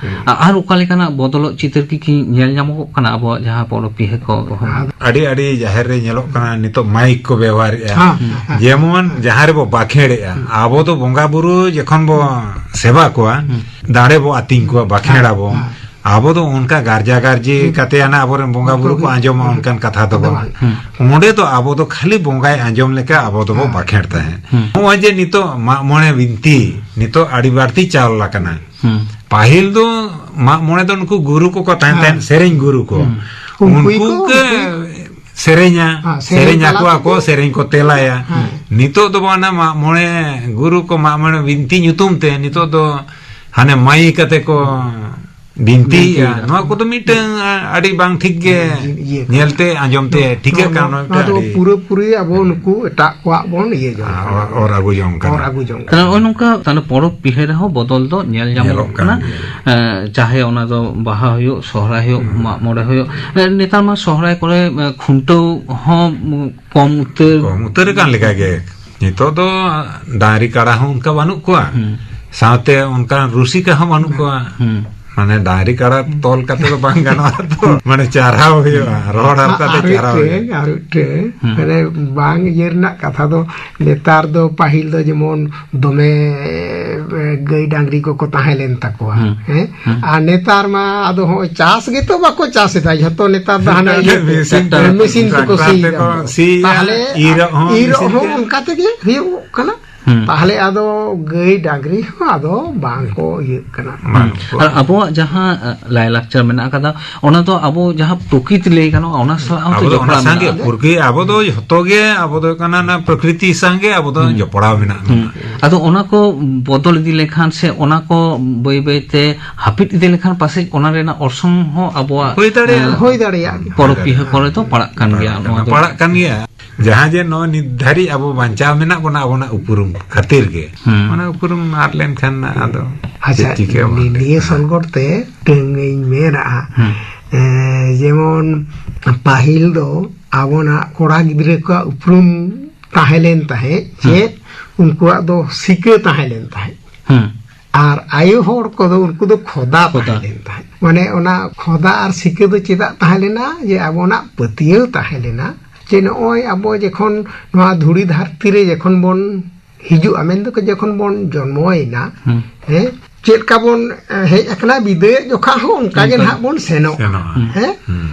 ᱟ-, ᱟᱨ ᱚᱠᱟ ᱞᱮᱠᱟᱱᱟᱜ ᱵᱚᱫᱚᱞᱚᱜ ᱪᱤᱛᱟᱹᱨ ᱠᱤ, ᱠᱤ ᱧᱮᱞ ᱧᱟᱢᱚᱜᱚᱜ ᱠᱟᱱᱟ ᱟᱵᱚᱣᱟᱜ ᱡᱟᱦᱟᱸ ᱯᱚᱨᱚᱵᱽ ᱯᱤᱦᱟᱹ ᱠᱚ? ᱟᱹᱰᱤ, ᱟᱹᱰᱤ ᱡᱟᱦᱮᱨ ᱨᱮ ᱧᱮᱞᱚᱜ ᱠᱟᱱᱟ ᱱᱤᱛᱚᱜ ᱢᱟᱭᱤᱠ ᱠᱚ ᱵᱮᱣᱦᱟᱨᱮᱜᱼᱟ᱾ ᱦᱮᱸ, ᱦᱮᱸ᱾ ᱡᱮᱢᱚᱱ ᱡᱟᱦᱟᱸ ᱨᱮᱵᱚ ᱵᱟᱠᱷᱮᱲᱮᱜᱼᱟ, ᱦᱩᱸ᱾ ᱟᱵᱚ ᱫᱚ ᱵᱚᱸᱜᱟ ᱵᱩᱨᱩ ᱡᱚᱠᱷᱚᱱ ᱵᱚ ᱥᱮᱵᱟ ᱠᱚᱣᱟ, ᱦᱩᱸ᱾ ᱫᱟᱲᱮ ᱵᱚ ᱟᱹᱛᱤᱧ ᱠᱚᱣᱟ, ᱵᱟᱠᱷᱮᱲ ᱦᱮᱸ, ᱟᱵᱚ᱾ ᱦᱮᱸ᱾ ᱟᱵᱚ ᱫᱚ ᱚᱱᱠᱟ ᱜᱟᱨᱡᱟ ᱜᱟᱨᱡᱤ ᱦᱩᱸ᱾ ᱠᱟᱛᱮ ᱟᱱᱟ ᱟᱵᱚᱨᱮᱱ ᱵᱚᱸᱜᱟ ᱵᱩᱨᱩ ᱠᱚ ᱦᱩᱸ᱾ ᱟᱸᱡᱚᱢᱟ, ᱚᱱᱠᱟᱱ ᱠᱟᱛᱷᱟ ᱫᱚ ᱫᱚ ᱵᱟᱝ᱾ ᱵᱟᱝ᱾ ᱦᱩᱸ᱾ ᱚᱸᱰᱮ ᱫᱚ ᱟᱵᱚ ᱫᱚ ᱠᱷᱟᱹᱞᱤ ᱵᱚᱸᱜᱟᱭ ᱟᱸᱡᱚᱢ ᱞᱮᱠᱟ ᱟᱵᱚ ᱫᱚᱵᱚ ᱦᱮᱸ᱾ ᱵᱟᱠᱷᱮᱲ ᱛᱟᱦᱮᱸᱫ᱾ ᱦᱩᱸ᱾ ᱱᱚᱜᱼᱚᱭ ᱡᱮ ᱱᱤᱛᱚᱜ ᱢᱟᱜ ᱢᱚᱬᱮ ᱵᱤᱱᱛᱤ ᱱᱤᱛᱚᱜ ᱟᱹᱰᱤ ᱵᱟᱹᱲᱛᱤ ᱪᱟᱞ ᱟᱠᱟᱱᱟ᱾ ᱦᱩᱸ᱾ ᱯᱟᱹᱦᱤᱞ ᱫᱚ ᱢᱟᱜ ᱢᱚᱬᱮ ᱫᱚ ᱱᱩᱠᱩ ᱜᱩᱨᱩ ᱠᱚᱠᱚ ᱛᱟᱦᱮᱸ ᱦᱮᱸ᱾ ᱛᱟᱦᱮᱸᱫ, ᱥᱮᱨᱮᱧ ᱜᱩᱨᱩ ᱠᱚ᱾ ᱦᱩᱸ᱾ ᱩᱱᱠᱩ ᱩᱱᱠᱩ ᱜᱮᱠᱚ, ᱜᱮ ᱩᱱᱠᱩ ᱥᱮᱨᱮᱧᱟ, ᱦᱮᱸ, ᱥᱮᱨᱮᱧ ᱥᱮᱨᱮᱧ ᱛᱟᱞᱟ ᱟᱠᱚᱣᱟ ᱠᱚ, ᱛᱮᱜᱮ᱾ ᱥᱮᱨᱮᱧ ᱠᱚ ᱛᱮᱞᱟᱭᱟ᱾ ᱦᱮᱸ᱾ ᱱᱤᱛᱚᱜ ᱫᱚ ᱵᱟᱝ, ᱚᱱᱟ ᱢᱟᱜ ᱢᱚᱬᱮ ᱜᱩᱨᱩ ᱠᱚ ᱢᱟᱜ ᱢᱚᱬᱮ ᱵᱤᱱᱛᱤ ᱧᱩᱛᱩᱢ ᱛᱮ ᱱᱤᱛᱚᱜ ᱫᱚ ᱦᱟᱱᱮ ᱢᱟᱭᱤᱠ ᱟᱛᱮ ᱠᱚ ᱵᱤᱱᱛᱤᱭᱮᱫᱼᱟ᱾ ᱵᱤᱱᱛᱤᱭᱮᱫᱼᱟ᱾ ᱱᱚᱣᱟ ᱠᱚᱫᱚ ᱢᱤᱫᱴᱟᱝ, ᱟ, ᱟᱹᱰᱤ ᱵᱟᱝ ᱴᱷᱤᱠ ᱜᱮ ᱤᱭᱟᱹ ᱠᱟᱱᱟ᱾ ᱧᱮᱞᱛᱮ ᱟᱸᱡᱚᱢ ᱛᱮ ᱴᱷᱤᱠᱟᱹᱜ ᱱᱚᱣᱟ, ᱠᱟᱱᱟ, ᱱᱚᱣᱟ ᱱᱚᱣᱟ ᱫᱚ ᱢᱤᱫᱴᱟᱝ ᱟᱹᱰᱤ ᱯᱩᱨᱟᱹᱯᱩᱨᱤ ᱟᱵᱚ ᱱᱩᱠᱩ ᱮᱴᱟᱜ ᱠᱚᱣᱟᱜ ᱵᱚᱱ ᱤᱭᱟᱹ ᱡᱚᱝ ᱠᱟᱱᱟ᱾ ᱚᱨ, ᱚᱨ ᱟᱹᱜᱩ ᱡᱚᱝ ᱠᱟᱱᱟ᱾ ᱚᱨ ᱟᱹᱜᱩ ᱡᱚᱝ ᱠᱟᱱᱟ᱾ ᱛᱟᱦᱞᱮ ᱱᱚᱜᱼᱚᱭ ᱱᱚᱝᱠᱟ, ᱛᱟᱦᱞᱮ ᱯᱚᱨᱚᱵᱽ ᱯᱤᱦᱟᱹ ᱨᱮᱦᱚᱸ ᱵᱚᱫᱚᱞ ᱫᱚ ᱧᱮᱞ ᱧᱟᱢᱚᱜ ᱧᱮᱞᱚᱜ ᱠᱟᱱ ᱠᱟᱱᱟ᱾ ᱜᱮᱭᱟ᱾ ᱮᱸ, ᱪᱟᱦᱮ ᱚᱱᱟ ᱫᱚ ᱵᱟᱦᱟ ᱦᱩᱭᱩᱜ, ᱥᱚᱦᱨᱟᱭ ᱦᱩᱭᱩᱜ, ᱦᱩᱸ᱾ ᱢᱟᱜ ᱢᱚᱬᱮ ᱦᱩᱭᱩᱜ, ᱮᱸ, ᱱᱮᱛᱟᱨ ᱢᱟ ᱥᱚᱦᱨᱟᱭ ᱠᱚᱨᱮ, ᱮᱸ, ᱠᱷᱩᱱᱴᱟᱹᱣ ᱦᱚᱸ, ᱩᱸ, ᱠᱚᱢ ᱩᱛᱟᱹᱨ᱾ ᱠᱚᱢ ᱩᱛᱟᱹᱨ ᱟᱠᱟᱱ ᱞᱮᱠᱟ ᱜᱮ᱾ ᱱᱤᱛᱚᱜ ᱫᱚ ᱰᱟᱝᱨᱤ ᱠᱟᱲᱟ ᱦᱚᱸ ᱚᱱᱠᱟ ᱵᱟᱹᱱᱩᱜ ᱠᱚᱣᱟ᱾ ᱦᱩᱸ᱾ ᱥᱟᱶᱛᱮ ᱚᱱᱠᱟᱱ ᱨᱩᱥᱤᱠᱟ ᱦᱚᱸ ᱵᱟᱹᱱᱩᱜ ᱠᱚᱣᱟ᱾ ᱦᱩᱸ᱾ ᱢᱟᱱᱮ ᱰᱟᱝᱨᱤ ᱠᱟᱲᱟ ᱛᱚᱞ ᱠᱟᱛᱮ ᱫᱚ ᱵᱟᱝ ᱜᱟᱱᱚᱜᱼᱟ ᱛᱚ᱾ ᱢᱟᱱᱮ ᱪᱟᱨᱦᱟᱣ ᱦᱩᱭᱩᱜᱼᱟ, ᱨᱚᱦᱚᱲ ᱦᱟᱨᱛᱟ ᱛᱮ ᱟᱨ ᱪᱟᱨᱦᱟᱣ ᱦᱩᱭᱩᱜᱼᱟ᱾ ᱢᱤᱫᱴᱮᱱ, ᱟᱨ ᱢᱤᱫᱴᱮᱱ, ᱦᱩᱸ᱾ ᱢᱟᱱᱮ ᱵᱟᱝ ᱤᱭᱟᱹ ᱨᱮᱱᱟᱜ ᱠᱟᱛᱷᱟ ᱫᱚ, ᱱᱮᱛᱟᱨ ᱫᱚ, ᱯᱟᱹᱦᱤᱞ ᱫᱚ ᱡᱮᱢᱚᱱ ᱫᱚᱢᱮ, ᱮ, ᱜᱟᱹᱭ ᱰᱟᱝᱨᱤ ᱠᱚᱠᱚ ᱛᱟᱦᱮᱸ ᱞᱮᱱ ᱛᱟᱠᱚᱣᱟ, ᱦᱩᱸ᱾ ᱦᱮᱸ? ᱦᱩᱸ᱾ ᱟᱨ ᱱᱮᱛᱟᱨ ᱢᱟ ᱟᱫᱚ ᱦᱚᱸᱜᱼᱚᱭ ᱪᱟᱥ ᱜᱮᱛᱚ ᱵᱟᱠᱚ ᱪᱟᱥ ᱮᱫᱟ, ᱡᱷᱚᱛᱚ ᱱᱮᱛᱟᱨ ᱫᱚ ᱦᱟᱱᱮ ᱡᱷᱚᱛᱚ ᱤᱭᱟᱹ ᱜᱮ ᱢᱮᱥᱤᱱ ᱛᱮ, ᱢᱮᱥᱤᱱ ᱛᱮᱠᱚ ᱴᱨᱟᱠᱴᱟᱨ ᱥᱤᱭ ᱛᱮᱠᱚ ᱫᱟ᱾ ᱥᱤᱭᱟ, ᱛᱟᱦᱞᱮ ᱤᱨᱚᱜ ᱦᱚᱸ ᱤᱨᱚᱜ ᱢᱮᱥᱤᱱ ᱦᱚᱸ ᱛᱮ᱾ ᱚᱱᱠᱟ ᱛᱮᱜᱮ ᱦᱩᱭᱩᱜᱚᱜ ᱠᱟᱱᱟ᱾ ᱦᱩᱸ᱾ ᱛᱟᱦᱞᱮ ᱟᱫᱚ ᱜᱟᱹᱭ ᱰᱟᱝᱨᱤ ᱦᱚᱸ ᱟᱫᱚ ᱵᱟᱝ ᱠᱚ ᱤᱭᱟᱹᱜ ᱠᱟᱱᱟ᱾ ᱵᱟᱝ ᱠᱚ᱾ ᱟᱨ ᱟᱵᱚᱣᱟᱜ ᱡᱟᱦᱟᱸ, ᱮ, ᱞᱟᱭᱞᱟᱠᱪᱟᱨ ᱢᱮᱱᱟᱜ ᱟᱠᱟᱫᱟ, ᱚᱱᱟ ᱫᱚ ᱟᱵᱚ ᱡᱟᱦᱟᱸ ᱯᱨᱚᱠᱤᱛ ᱞᱟᱹᱭ ᱜᱟᱱᱚᱜᱼᱟ, ᱚᱱᱟ ᱥᱟᱞᱟᱜ ᱦᱚᱸ ᱟᱵᱚ ᱫᱚ ᱚᱱᱟ ᱡᱚᱯᱲᱟᱣ ᱥᱟᱝᱜᱮ, ᱢᱮᱱᱟᱜᱼᱟ᱾ ᱯᱩᱨᱜᱤ ᱟᱵᱚ ᱫᱚ ᱡᱷᱚᱛᱚ ᱜᱮ, ᱟᱵᱚ ᱫᱚ ᱦᱩᱭᱩᱜ ᱠᱟᱱᱟ ᱚᱱᱟ ᱯᱨᱚᱠᱨᱤᱛᱤ ᱥᱟᱝᱜᱮ ᱟᱵᱚ ᱫᱚ ᱦᱩᱸ᱾ ᱡᱚᱯᱲᱟᱣ ᱢᱮᱱᱟᱜ ᱦᱩᱸ᱾ ᱵᱚᱱᱟ᱾ ᱟᱫᱚ ᱚᱱᱟ ᱠᱚ ᱵᱚᱫᱚᱞ ᱤᱫᱤ ᱞᱮᱠᱷᱟᱱ ᱥᱮ ᱚᱱᱟ ᱠᱚ ᱵᱟᱹᱭ ᱵᱟᱹᱭ ᱛᱮ ᱦᱟᱹᱯᱤᱫ ᱤᱫᱤ ᱞᱮᱠᱷᱟᱱ ᱯᱟᱥᱮᱡ ᱚᱱᱟ ᱨᱮᱱᱟᱜ ᱚᱨᱥᱚᱝ ᱦᱚᱸ ᱟᱵᱚᱣᱟᱜ, ᱦᱩᱭ ᱫᱟᱲᱮᱭᱟᱜᱼᱟ᱾ ᱮ, ᱦᱩᱭ ᱫᱟᱲᱮᱭᱟᱜ ᱜᱮᱭᱟ᱾ ᱯᱚᱨᱚᱵᱽ ᱯᱤᱦᱟᱹ ᱠᱚᱨᱮ ᱫᱚ ᱯᱟᱲᱟᱜ ᱠᱟᱱ ᱜᱮᱭᱟ᱾ ᱯᱟᱲᱟᱜ ᱠᱟᱱᱟ, ᱱᱚᱣᱟ ᱫᱚ ᱯᱟᱲᱟᱜ ᱠᱟᱱ ᱜᱮᱭᱟ᱾ ᱡᱟᱦᱟᱸ ᱡᱮ ᱱᱚᱜᱼᱚᱭ ᱱᱤᱛ ᱫᱷᱟᱹᱨᱤᱡ ᱟᱵᱚ ᱵᱟᱧᱪᱟᱣ ᱢᱮᱱᱟᱜ ᱵᱚᱱᱟ ᱟᱵᱚᱱᱟᱜ ᱩᱯᱨᱩᱢ ᱠᱷᱟᱹᱛᱤᱨ ᱜᱮ᱾ ᱦᱩᱸ᱾ ᱚᱱᱟ ᱩᱯᱨᱩᱢ ᱟᱫ ᱞᱮᱱᱠᱷᱟᱱ ᱟᱫᱚ ᱟᱪᱪᱷᱟ, ᱪᱮᱫ ᱪᱤᱠᱟᱹ ᱵᱟᱝ ᱱᱤ-, ᱱᱤᱭᱟᱹ ᱦᱩᱭᱩᱜᱼᱟ? ᱥᱚᱞᱜᱚᱴ ᱛᱮ ᱢᱤᱫᱴᱟᱝ ᱤᱧ ᱢᱮᱱᱟᱜᱼᱟ᱾ ᱦᱩᱸ᱾ ᱮ, ᱡᱮᱢᱚᱱ ᱯᱟᱹᱦᱤᱞ ᱫᱚ ᱟᱵᱚᱱᱟᱜ ᱠᱚᱲᱟ ᱜᱤᱫᱽᱨᱟᱹ ᱠᱚᱣᱟᱜ ᱩᱯᱨᱩᱢ ᱛᱟᱦᱮᱸ ᱞᱮᱱ ᱛᱟᱦᱮᱸᱫ, ᱦᱩᱸ᱾ ᱪᱮᱫ ᱩᱱᱠᱩᱣᱟᱜ ᱫᱚ ᱥᱤᱠᱟᱹ ᱛᱟᱦᱮᱸ ᱞᱮᱱ ᱛᱟᱦᱮᱸᱫ᱾ ᱦᱩᱸ᱾ ᱟᱨ ᱟᱭᱳ ᱦᱚᱲ ᱠᱚᱫᱚ ᱩᱱᱠᱩ ᱫᱚ ᱠᱷᱚᱫᱟ ᱠᱷᱚᱫᱟ᱾ ᱛᱟᱦᱮᱸ ᱞᱮᱱ ᱛᱟᱦᱮᱸᱫ᱾ ᱢᱟᱱᱮ ᱚᱱᱟ ᱠᱷᱚᱫᱟ ᱟᱨ ᱥᱤᱠᱟᱹ ᱫᱚ ᱪᱮᱫᱟᱜ ᱛᱟᱦᱮᱸ ᱞᱮᱱᱟ? ᱡᱮ ᱟᱵᱚᱱᱟᱜ ᱯᱟᱹᱛᱭᱟᱹᱣ ᱛᱟᱦᱮᱸ ᱞᱮᱱᱟ ᱡᱮ ᱱᱚᱜᱼᱚᱭ ᱟᱵᱚ ᱡᱚᱠᱷᱚᱱ ᱱᱚᱣᱟ ᱫᱷᱩᱲᱤ ᱫᱷᱟᱹᱨᱛᱤ ᱨᱮ ᱡᱚᱠᱷᱚᱱ ᱵᱚᱱ ᱦᱤᱡᱩᱜᱼᱟ, ᱢᱮᱱ ᱫᱚᱠᱚ ᱡᱚᱠᱷᱚᱱ ᱵᱚᱱ ᱡᱚᱱᱢᱚᱭᱮᱱᱟ, ᱦᱩᱸ᱾ ᱦᱮᱸ, ᱪᱮᱫ ᱞᱮᱠᱟ ᱵᱚᱱ, ᱮ, ᱦᱮᱡ ᱟᱠᱟᱱᱟ, ᱵᱤᱫᱟᱹᱭᱚᱜ ᱡᱚᱠᱷᱟ ᱦᱚᱸ ᱚᱱᱠᱟ ᱜᱮ ᱚᱱᱠᱟ ᱱᱟᱦᱟᱜ ᱵᱚᱱ ᱥᱮᱱᱚᱜᱼᱟ᱾ ᱥᱮᱱᱚᱜᱼᱟ᱾ ᱦᱮᱸ? ᱦᱩᱸ᱾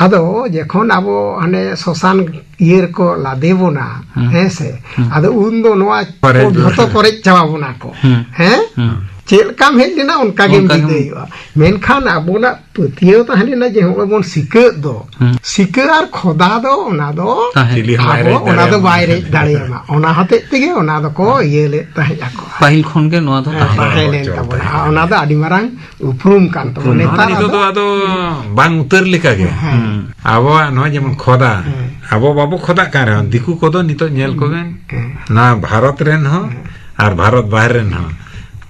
ᱟᱫᱚ ᱡᱚᱠᱷᱚᱱ ᱟᱵᱚ ᱦᱟᱱᱮ ᱥᱚᱥᱟᱱ ᱤᱭᱟᱹ ᱨᱮᱠᱚ ᱞᱟᱫᱮ ᱵᱚᱱᱟ, ᱦᱩᱸ᱾ ᱦᱮᱸ ᱥᱮ? ᱦᱩᱸ᱾ ᱟᱫᱚ ᱩᱱ ᱫᱚ ᱱᱚᱣᱟ ᱠᱚᱨᱮᱡ ᱠᱚ ᱡᱷᱚᱛᱚ ᱵᱚᱱᱟ᱾ ᱠᱚᱨᱮᱡ ᱪᱟᱵᱟ ᱵᱚᱱᱟ ᱠᱚ᱾ ᱦᱩᱸ᱾ ᱦᱮᱸ? ᱦᱩᱸ᱾ ᱪᱮᱫ ᱞᱮᱠᱟᱢ ᱦᱮᱡ ᱞᱮᱱᱟ ᱚᱱᱠᱟ ᱜᱮᱢ ᱚᱱᱠᱟ ᱜᱮᱢ ᱵᱤᱫᱟᱹᱭᱚᱜᱼᱟ᱾ ᱢᱮᱱᱠᱷᱟᱱ ᱟᱵᱚᱱᱟᱜ ᱯᱟᱹᱛᱭᱟᱹᱣ ᱛᱟᱦᱮᱸ ᱞᱮᱱᱟ ᱡᱮ ᱦᱚᱸᱜᱼᱚᱭ ᱵᱚᱱ ᱥᱤᱠᱟᱹᱜ ᱫᱚ, ᱦᱩᱸ᱾ ᱥᱤᱠᱟᱹ ᱟᱨ ᱠᱷᱚᱫᱟ ᱫᱚ ᱚᱱᱟ ᱫᱚ ᱛᱟᱦᱮᱸ᱾ ᱪᱤᱞᱤ ᱦᱚᱸ ᱵᱟᱭ ᱟᱵᱚ ᱨᱮᱡ ᱚᱱᱟ ᱫᱚ ᱫᱟᱲᱮᱭᱟᱵᱚᱱᱟ᱾ ᱵᱟᱭ ᱨᱮᱡ ᱫᱟᱲᱮᱭᱟᱢᱟ᱾ ᱚᱱᱟ ᱦᱚᱛᱮᱡ ᱛᱮᱜᱮ ᱚᱱᱟ ᱫᱚᱠᱚ ᱤᱭᱟᱹ ᱞᱮᱫ ᱛᱟᱦᱮᱸᱫ ᱟᱠᱚ᱾ ᱯᱟᱹᱦᱤᱞ ᱠᱷᱚᱱ ᱜᱮ ᱱᱚᱣᱟ ᱫᱚ ᱦᱮᱸ, ᱛᱟᱦᱮᱸ᱾ ᱛᱟᱦᱮᱸ ᱞᱮᱱ ᱛᱟᱵᱚᱱᱟ᱾ ᱟᱨ ᱚᱱᱟ ᱫᱚ ᱟᱹᱰᱤ ᱢᱟᱨᱟᱝ ᱩᱯᱨᱩᱢ ᱠᱟᱱ ᱛᱟᱵᱚᱱᱟ᱾ ᱩᱯᱨᱩᱢ᱾ ᱱᱮᱛᱟᱨ ᱱᱤᱛᱚᱜ ᱟᱫᱚ ᱫᱚ ᱟᱫᱚ ᱵᱟᱝ ᱩᱛᱟᱹᱨ ᱞᱮᱠᱟ ᱜᱮ᱾ ᱦᱮᱸ᱾ ᱦᱩᱸ᱾ ᱟᱵᱚᱣᱟᱜ ᱱᱚᱣᱟ ᱡᱮᱢᱚᱱ ᱠᱷᱚᱫᱟ, ᱦᱮᱸ᱾ ᱟᱵᱚ ᱵᱟᱵᱚ ᱠᱷᱚᱫᱟᱜ ᱠᱟᱱ ᱨᱮᱦᱚᱸ, ᱫᱤᱠᱩ ᱠᱚᱫᱚ ᱱᱤᱛᱚᱜ ᱧᱮᱞ ᱠᱚᱵᱮᱱ, ᱦᱮᱸ᱾ ᱱᱚᱣᱟ ᱵᱷᱟᱨᱚᱛ ᱨᱮᱱ ᱦᱚᱸ ᱦᱮᱸ᱾ ᱟᱨ ᱵᱷᱟᱨᱚᱛ ᱵᱟᱦᱨᱮ ᱨᱮᱱ ᱦᱚᱸ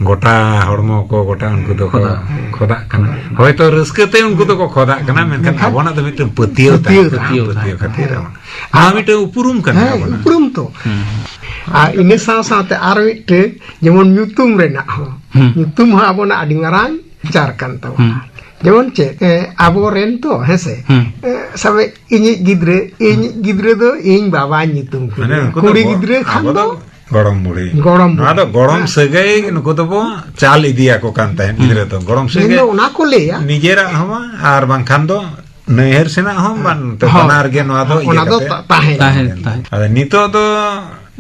ᱜᱚᱴᱟ ᱦᱚᱲᱢᱚ ᱠᱚ, ᱜᱚᱴᱟ ᱩᱱᱠᱩ ᱫᱚᱠᱚ ᱠᱷᱚᱫᱟ᱾ ᱦᱮᱸ᱾ ᱠᱷᱚᱫᱟᱜ ᱠᱟᱱᱟ᱾ ᱠᱷᱚᱫᱟ᱾ ᱦᱚᱭᱛᱚ ᱨᱟᱹᱥᱠᱟᱹ ᱛᱮ ᱩᱱᱠᱩ ᱫᱚᱠᱚ ᱠᱷᱚᱫᱟᱜ ᱠᱟᱱᱟ, ᱢᱮᱱᱠᱷᱟᱱ ᱢᱮᱱᱠᱷᱟᱱ ᱟᱵᱚᱱᱟᱜ ᱫᱚ ᱢᱤᱫᱴᱟᱝ ᱯᱟᱹᱛᱭᱟᱹᱣ ᱯᱟᱹᱛᱭᱟᱹᱣ ᱛᱟᱦᱮᱸ ᱠᱟᱱᱟ᱾ ᱯᱟᱹᱛᱭᱟᱹᱣ ᱯᱟᱹᱛᱭᱟᱹᱣ ᱛᱟᱦᱮᱸ ᱠᱷᱟᱹᱛᱤᱨ ᱠᱟᱱᱟ᱾ ᱟᱵᱚᱱᱟᱜ᱾ ᱱᱚᱣᱟ ᱢᱤᱫᱴᱟᱝ ᱩᱯᱨᱩᱢ ᱠᱟᱱᱟ ᱦᱮᱸ, ᱟᱵᱚᱱᱟᱜ᱾ ᱩᱯᱨᱩᱢ ᱛᱚ᱾ ᱦᱩᱸ᱾ ᱟᱨ ᱤᱱᱟᱹ ᱥᱟᱶ ᱥᱟᱶᱛᱮ ᱟᱨ ᱢᱤᱫᱴᱟᱝ ᱡᱮᱢᱚᱱ ᱧᱩᱛᱩᱢ ᱨᱮᱱᱟᱜ ᱦᱚᱸ᱾ ᱦᱩᱸ᱾ ᱧᱩᱛᱩᱢ ᱦᱚᱸ ᱟᱵᱚᱱᱟᱜ ᱟᱹᱰᱤ ᱢᱟᱨᱟᱝ ᱪᱟᱨ ᱠᱟᱱ ᱛᱟᱵᱚᱱᱟ᱾ ᱦᱩᱸ᱾ ᱡᱮᱢᱚᱱ ᱪᱮᱫ, ᱮ, ᱟᱵᱚᱨᱮᱱ ᱛᱚ, ᱦᱮᱸ ᱥᱮ? ᱦᱩᱸ᱾ ᱮ, ᱥᱟᱵ ᱢᱮ, ᱤᱧᱤᱡ ᱜᱤᱫᱽᱨᱟᱹ, ᱤᱧᱤᱡ ᱜᱤᱫᱽᱨᱟᱹ ᱫᱚ ᱤᱧ ᱵᱟᱵᱟᱧ ᱧᱩᱛᱩᱢ ᱢᱟᱱᱮ ᱠᱮᱫᱮᱭᱟ᱾ ᱩᱱᱠᱩ ᱫᱚ ᱠᱩᱲᱤ ᱜᱚ-, ᱜᱤᱫᱽᱨᱟᱹ ᱠᱷᱟᱱ ᱟᱵᱚ ᱫᱚ ᱫᱚ ᱜᱚᱲᱚᱢ ᱵᱩᱲᱦᱤ᱾ ᱜᱚᱲᱚᱢ ᱱᱚᱣᱟ ᱫᱚ ᱵᱩᱲᱦᱤ᱾ ᱜᱚᱲᱚᱢ ᱦᱮᱸ᱾ ᱥᱟᱹᱜᱟᱹᱭ ᱱᱩᱠᱩ ᱫᱚᱵᱚ ᱪᱟᱞ ᱤᱫᱤᱭᱟᱠᱚ ᱠᱟᱱ ᱛᱟᱦᱮᱸᱫ ᱦᱩᱸ᱾ ᱜᱤᱫᱽᱨᱟᱹ ᱫᱚ᱾ ᱜᱚᱲᱚᱢ ᱢᱮᱱᱫᱚ ᱥᱟᱹᱜᱟᱹᱭ ᱚᱱᱟ ᱠᱚ ᱞᱟᱹᱭᱟ᱾ ᱱᱤᱡᱮᱨᱟᱜ ᱦᱚᱸ ᱵᱟᱝ, ᱟᱨ ᱵᱟᱝᱠᱷᱟᱱ ᱫᱚ ᱱᱟᱹᱭᱦᱟᱹᱨ ᱥᱮᱱᱟᱜ ᱦᱚᱸ ᱵᱟᱝ, ᱛᱚ ᱦᱳᱭ᱾ ᱵᱟᱱᱟᱨ ᱜᱮ ᱱᱚᱣᱟ ᱫᱚ ᱚᱱᱟ ᱤᱭᱟᱹ ᱫᱚ ᱠᱟᱛᱮ ᱛᱟ-, ᱛᱟᱦᱮᱸ᱾ ᱛᱟᱦᱮᱸ, ᱛᱟᱦᱮᱸ᱾ ᱟᱫᱚ ᱱᱤᱛᱚᱜ ᱫᱚ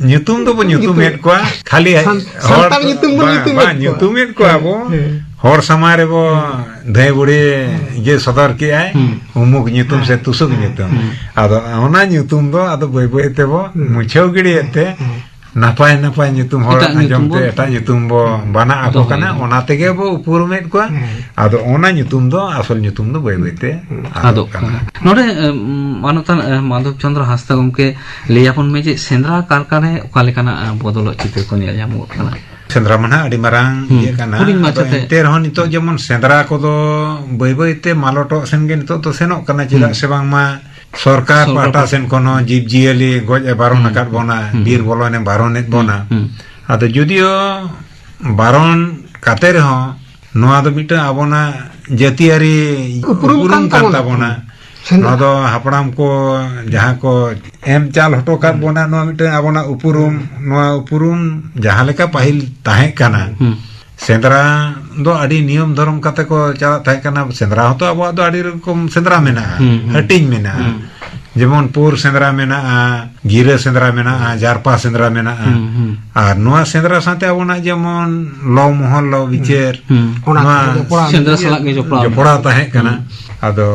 ᱧᱩᱛᱩᱢ ᱫᱚᱵᱚ ᱧᱩᱛᱩᱢᱮᱫ ᱧᱩᱛᱩᱢ᱾ ᱠᱚᱣᱟ, ᱠᱷᱟᱹᱞᱤ ᱥᱟᱱ-, ᱦᱚᱲ ᱥᱟᱱᱛᱟᱲ ᱧᱩᱛᱩᱢ ᱵᱚᱱ ᱵᱟᱝ, ᱧᱩᱛᱩᱢᱮᱫ ᱵᱟᱝ, ᱠᱚᱣᱟ᱾ ᱧᱩᱛᱩᱢᱮᱫ ᱠᱚᱣᱟ ᱵᱚ᱾ ᱦᱮᱸ᱾ ᱦᱚᱲ ᱥᱟᱢᱟᱝ ᱨᱮᱵᱚ ᱦᱮᱸ᱾ ᱫᱷᱟᱹᱭ ᱵᱩᱲᱦᱤ ᱦᱮᱸ᱾ ᱤᱭᱟᱹ ᱥᱚᱫᱚᱨ ᱠᱮᱜᱼᱟᱭ, ᱦᱮᱸ᱾ ᱩᱢᱩᱠ ᱧᱩᱛᱩᱢ ᱥᱮ ᱦᱮᱸ᱾ ᱛᱩᱥᱩᱠ ᱦᱮᱸ᱾ ᱧᱩᱛᱩᱢ᱾ ᱦᱮᱸ᱾ ᱟᱫᱚ ᱚᱱᱟ ᱧᱩᱛᱩᱢ ᱫᱚ ᱟᱫᱚ ᱵᱟᱹᱭ ᱵᱟᱹᱭ ᱛᱮᱵᱚ ᱦᱮᱸ᱾ ᱢᱩᱪᱷᱟᱹᱣ ᱜᱤᱰᱤᱭᱮᱫ ᱛᱮ ᱦᱮᱸ᱾ ᱱᱟᱯᱟᱭ ᱱᱟᱯᱟᱭ ᱧᱩᱛᱩᱢ ᱦᱚᱲ ᱮᱴᱟᱜ ᱟᱸᱡᱚᱢ ᱧᱩᱛᱩᱢ ᱛᱮ ᱵᱚ ᱮᱴᱟᱜ ᱧᱩᱛᱩᱢ ᱵᱚ ᱵᱟᱱᱟᱜ ᱟᱠᱚ ᱫᱚᱦᱚᱭᱟ᱾ ᱠᱟᱱᱟ, ᱚᱱᱟ ᱛᱮᱜᱮ ᱵᱚ ᱩᱯᱨᱩᱢᱮᱫ ᱠᱚᱣᱟ᱾ ᱦᱮᱸ᱾ ᱟᱫᱚ ᱚᱱᱟ ᱧᱩᱛᱩᱢ ᱫᱚ ᱟᱥᱚᱞ ᱧᱩᱛᱩᱢ ᱫᱚ ᱵᱟᱹᱭ ᱵᱟᱹᱭ ᱛᱮ ᱟᱫᱚᱜ ᱟᱫᱚᱜ ᱠᱟᱱᱟ᱾ ᱠᱟᱱᱟ᱾ ᱱᱚᱰᱮ, ᱮᱢ, ᱢᱟᱱᱚᱛᱟᱱ, ᱮ, ᱢᱟᱫᱷᱚᱵ ᱪᱚᱸᱫᱽᱨᱚ ᱦᱟᱸᱥᱫᱟ ᱜᱚᱢᱠᱮ, ᱞᱟᱹᱭ ᱟᱵᱚᱱ ᱢᱮ ᱡᱮ ᱥᱮᱸᱫᱽᱨᱟ ᱠᱟᱨᱠᱟ ᱨᱮ ᱚᱠᱟ ᱞᱮᱠᱟᱱᱟᱜ, ᱮ, ᱵᱚᱫᱚᱞᱚᱜ ᱪᱤᱛᱟᱹᱨ ᱠᱚ ᱧᱮᱞ ᱧᱟᱢᱚᱜ ᱠᱟᱱᱟ? ᱥᱮᱸᱫᱽᱨᱟ ᱢᱟ ᱱᱟᱦᱟᱜ ᱟᱹᱰᱤ ᱢᱟᱨᱟᱝ ᱦᱩᱸ᱾ ᱤᱭᱟᱹ ᱠᱟᱱᱟ᱾ ᱦᱩᱰᱤᱧ ᱟᱫᱚ ᱢᱟᱪᱷᱟᱛᱮ᱾ ᱮᱱᱛᱮ ᱨᱮᱦᱚᱸ ᱱᱤᱛᱚᱜ ᱡᱮᱢᱚᱱ ᱥᱮᱸᱫᱽᱨᱟ ᱠᱚᱫᱚ ᱵᱟᱹᱭ ᱵᱟᱹᱭ ᱛᱮ ᱢᱟᱞᱚᱴᱚᱜ ᱥᱮᱱ ᱜᱮ ᱱᱤᱛᱚᱜ ᱫᱚ ᱥᱮᱱᱚᱜ ᱠᱟᱱᱟ᱾ ᱪᱮᱫᱟᱜ ᱦᱩᱸ᱾ ᱥᱮ ᱵᱟᱝᱢᱟ ᱥᱚᱨᱠᱟᱨ ᱥᱚᱨᱠᱟᱨ ᱯᱟᱦᱴᱟ ᱯᱟᱦᱴᱟ᱾ ᱥᱮᱱ ᱠᱷᱚᱱ ᱦᱚᱸ ᱡᱤᱵᱽ ᱡᱤᱭᱟᱹᱞᱤ ᱜᱚᱡ ᱮ ᱵᱟᱨᱚᱱ ᱦᱩᱸ᱾ ᱟᱠᱟᱫ ᱵᱚᱱᱟ, ᱦᱩᱸ᱾ ᱵᱤᱨ ᱵᱚᱞᱚᱱᱮ ᱵᱟᱨᱚᱱᱮᱫ ᱵᱚᱱᱟ᱾ ᱦᱩᱸ᱾ ᱟᱫᱚ ᱡᱩᱫᱤᱭᱳ ᱵᱟᱨᱚᱱ ᱠᱟᱛᱮ ᱨᱮᱦᱚᱸ ᱱᱚᱣᱟ ᱫᱚ ᱢᱤᱫᱴᱟᱝ ᱟᱵᱚᱱᱟᱜ ᱡᱟᱹᱛᱤᱭᱟᱹᱨᱤ ᱩᱯᱨᱩᱢ ᱩᱯᱨᱩᱢ ᱠᱟᱱ ᱠᱟᱱ ᱛᱟᱵᱚᱱᱟ᱾ ᱛᱟᱵᱚᱱᱟ᱾ ᱥᱮᱸᱫᱽᱨᱟ᱾ ᱱᱚᱣᱟ ᱫᱚ ᱦᱟᱯᱲᱟᱢ ᱠᱚ ᱡᱟᱦᱟᱸ ᱠᱚ ᱮᱢ ᱪᱟᱞ ᱦᱚᱴᱚ ᱠᱟᱫ ᱦᱩᱸ᱾ ᱵᱚᱱᱟ, ᱱᱚᱣᱟ ᱢᱤᱫᱴᱟᱝ ᱟᱵᱚᱱᱟᱜ ᱩᱯᱨᱩᱢ, ᱦᱩᱸ᱾ ᱱᱚᱣᱟ ᱩᱯᱨᱩᱢ ᱡᱟᱦᱟᱸ ᱞᱮᱠᱟ ᱯᱟᱹᱦᱤᱞ ᱛᱟᱦᱮᱸ ᱠᱟᱱᱟ, ᱦᱩᱸ᱾ ᱥᱮᱸᱫᱽᱨᱟ ᱫᱚ ᱟᱹᱰᱤ ᱱᱤᱭᱚᱢ ᱫᱷᱚᱨᱚᱢ ᱠᱟᱛᱮ ᱠᱚ ᱪᱟᱞᱟᱜ ᱛᱟᱦᱮᱸ ᱠᱟᱱᱟ᱾ ᱥᱮᱸᱫᱽᱨᱟ ᱦᱚᱸᱛᱚ ᱟᱵᱚᱣᱟᱜ ᱫᱚ ᱟᱹᱰᱤ ᱨᱚᱠᱚᱢ ᱥᱮᱸᱫᱽᱨᱟ ᱢᱮᱱᱟᱜᱼᱟ, ᱦᱩᱸ, ᱦᱩᱸ᱾ ᱦᱟᱹᱴᱤᱧ ᱢᱮᱱᱟᱜᱼᱟ᱾ ᱦᱩᱸ᱾ ᱡᱮᱢᱚᱱ ᱯᱳᱨ ᱥᱮᱸᱫᱽᱨᱟ ᱢᱮᱱᱟᱜᱼᱟ, ᱜᱤᱨᱟᱹ ᱥᱮᱸᱫᱽᱨᱟ ᱢᱮᱱᱟᱜᱼᱟ, ᱡᱟᱨᱯᱟ ᱥᱮᱸᱫᱽᱨᱟ ᱢᱮᱱᱟᱜᱼᱟ᱾ ᱦᱩᱸ, ᱦᱩᱸ᱾ ᱟᱨ ᱱᱚᱣᱟ ᱥᱮᱸᱫᱽᱨᱟ ᱥᱟᱶᱛᱮ ᱟᱵᱚᱱᱟᱜ ᱡᱮᱢᱚᱱ ᱞᱚ ᱢᱚᱦᱚᱞ, ᱞᱚ ᱵᱤᱪᱟᱹᱨ, ᱦᱩᱸ᱾ ᱚᱱᱟ ᱱᱚᱣᱟ ᱠᱚ ᱡᱚᱯᱲᱟᱣ ᱥᱮᱸᱫᱽᱨᱟ ᱢᱮᱱᱟᱜᱼᱟ᱾ ᱥᱟᱞᱟᱜ ᱜᱮ ᱡᱚᱯᱲᱟᱣ ᱡᱚᱯᱲᱟᱣ ᱢᱮᱱᱟᱜᱼᱟ᱾ ᱛᱟᱦᱮᱸ ᱠᱟᱱᱟ᱾ ᱦᱩᱸ᱾ ᱟᱫᱚ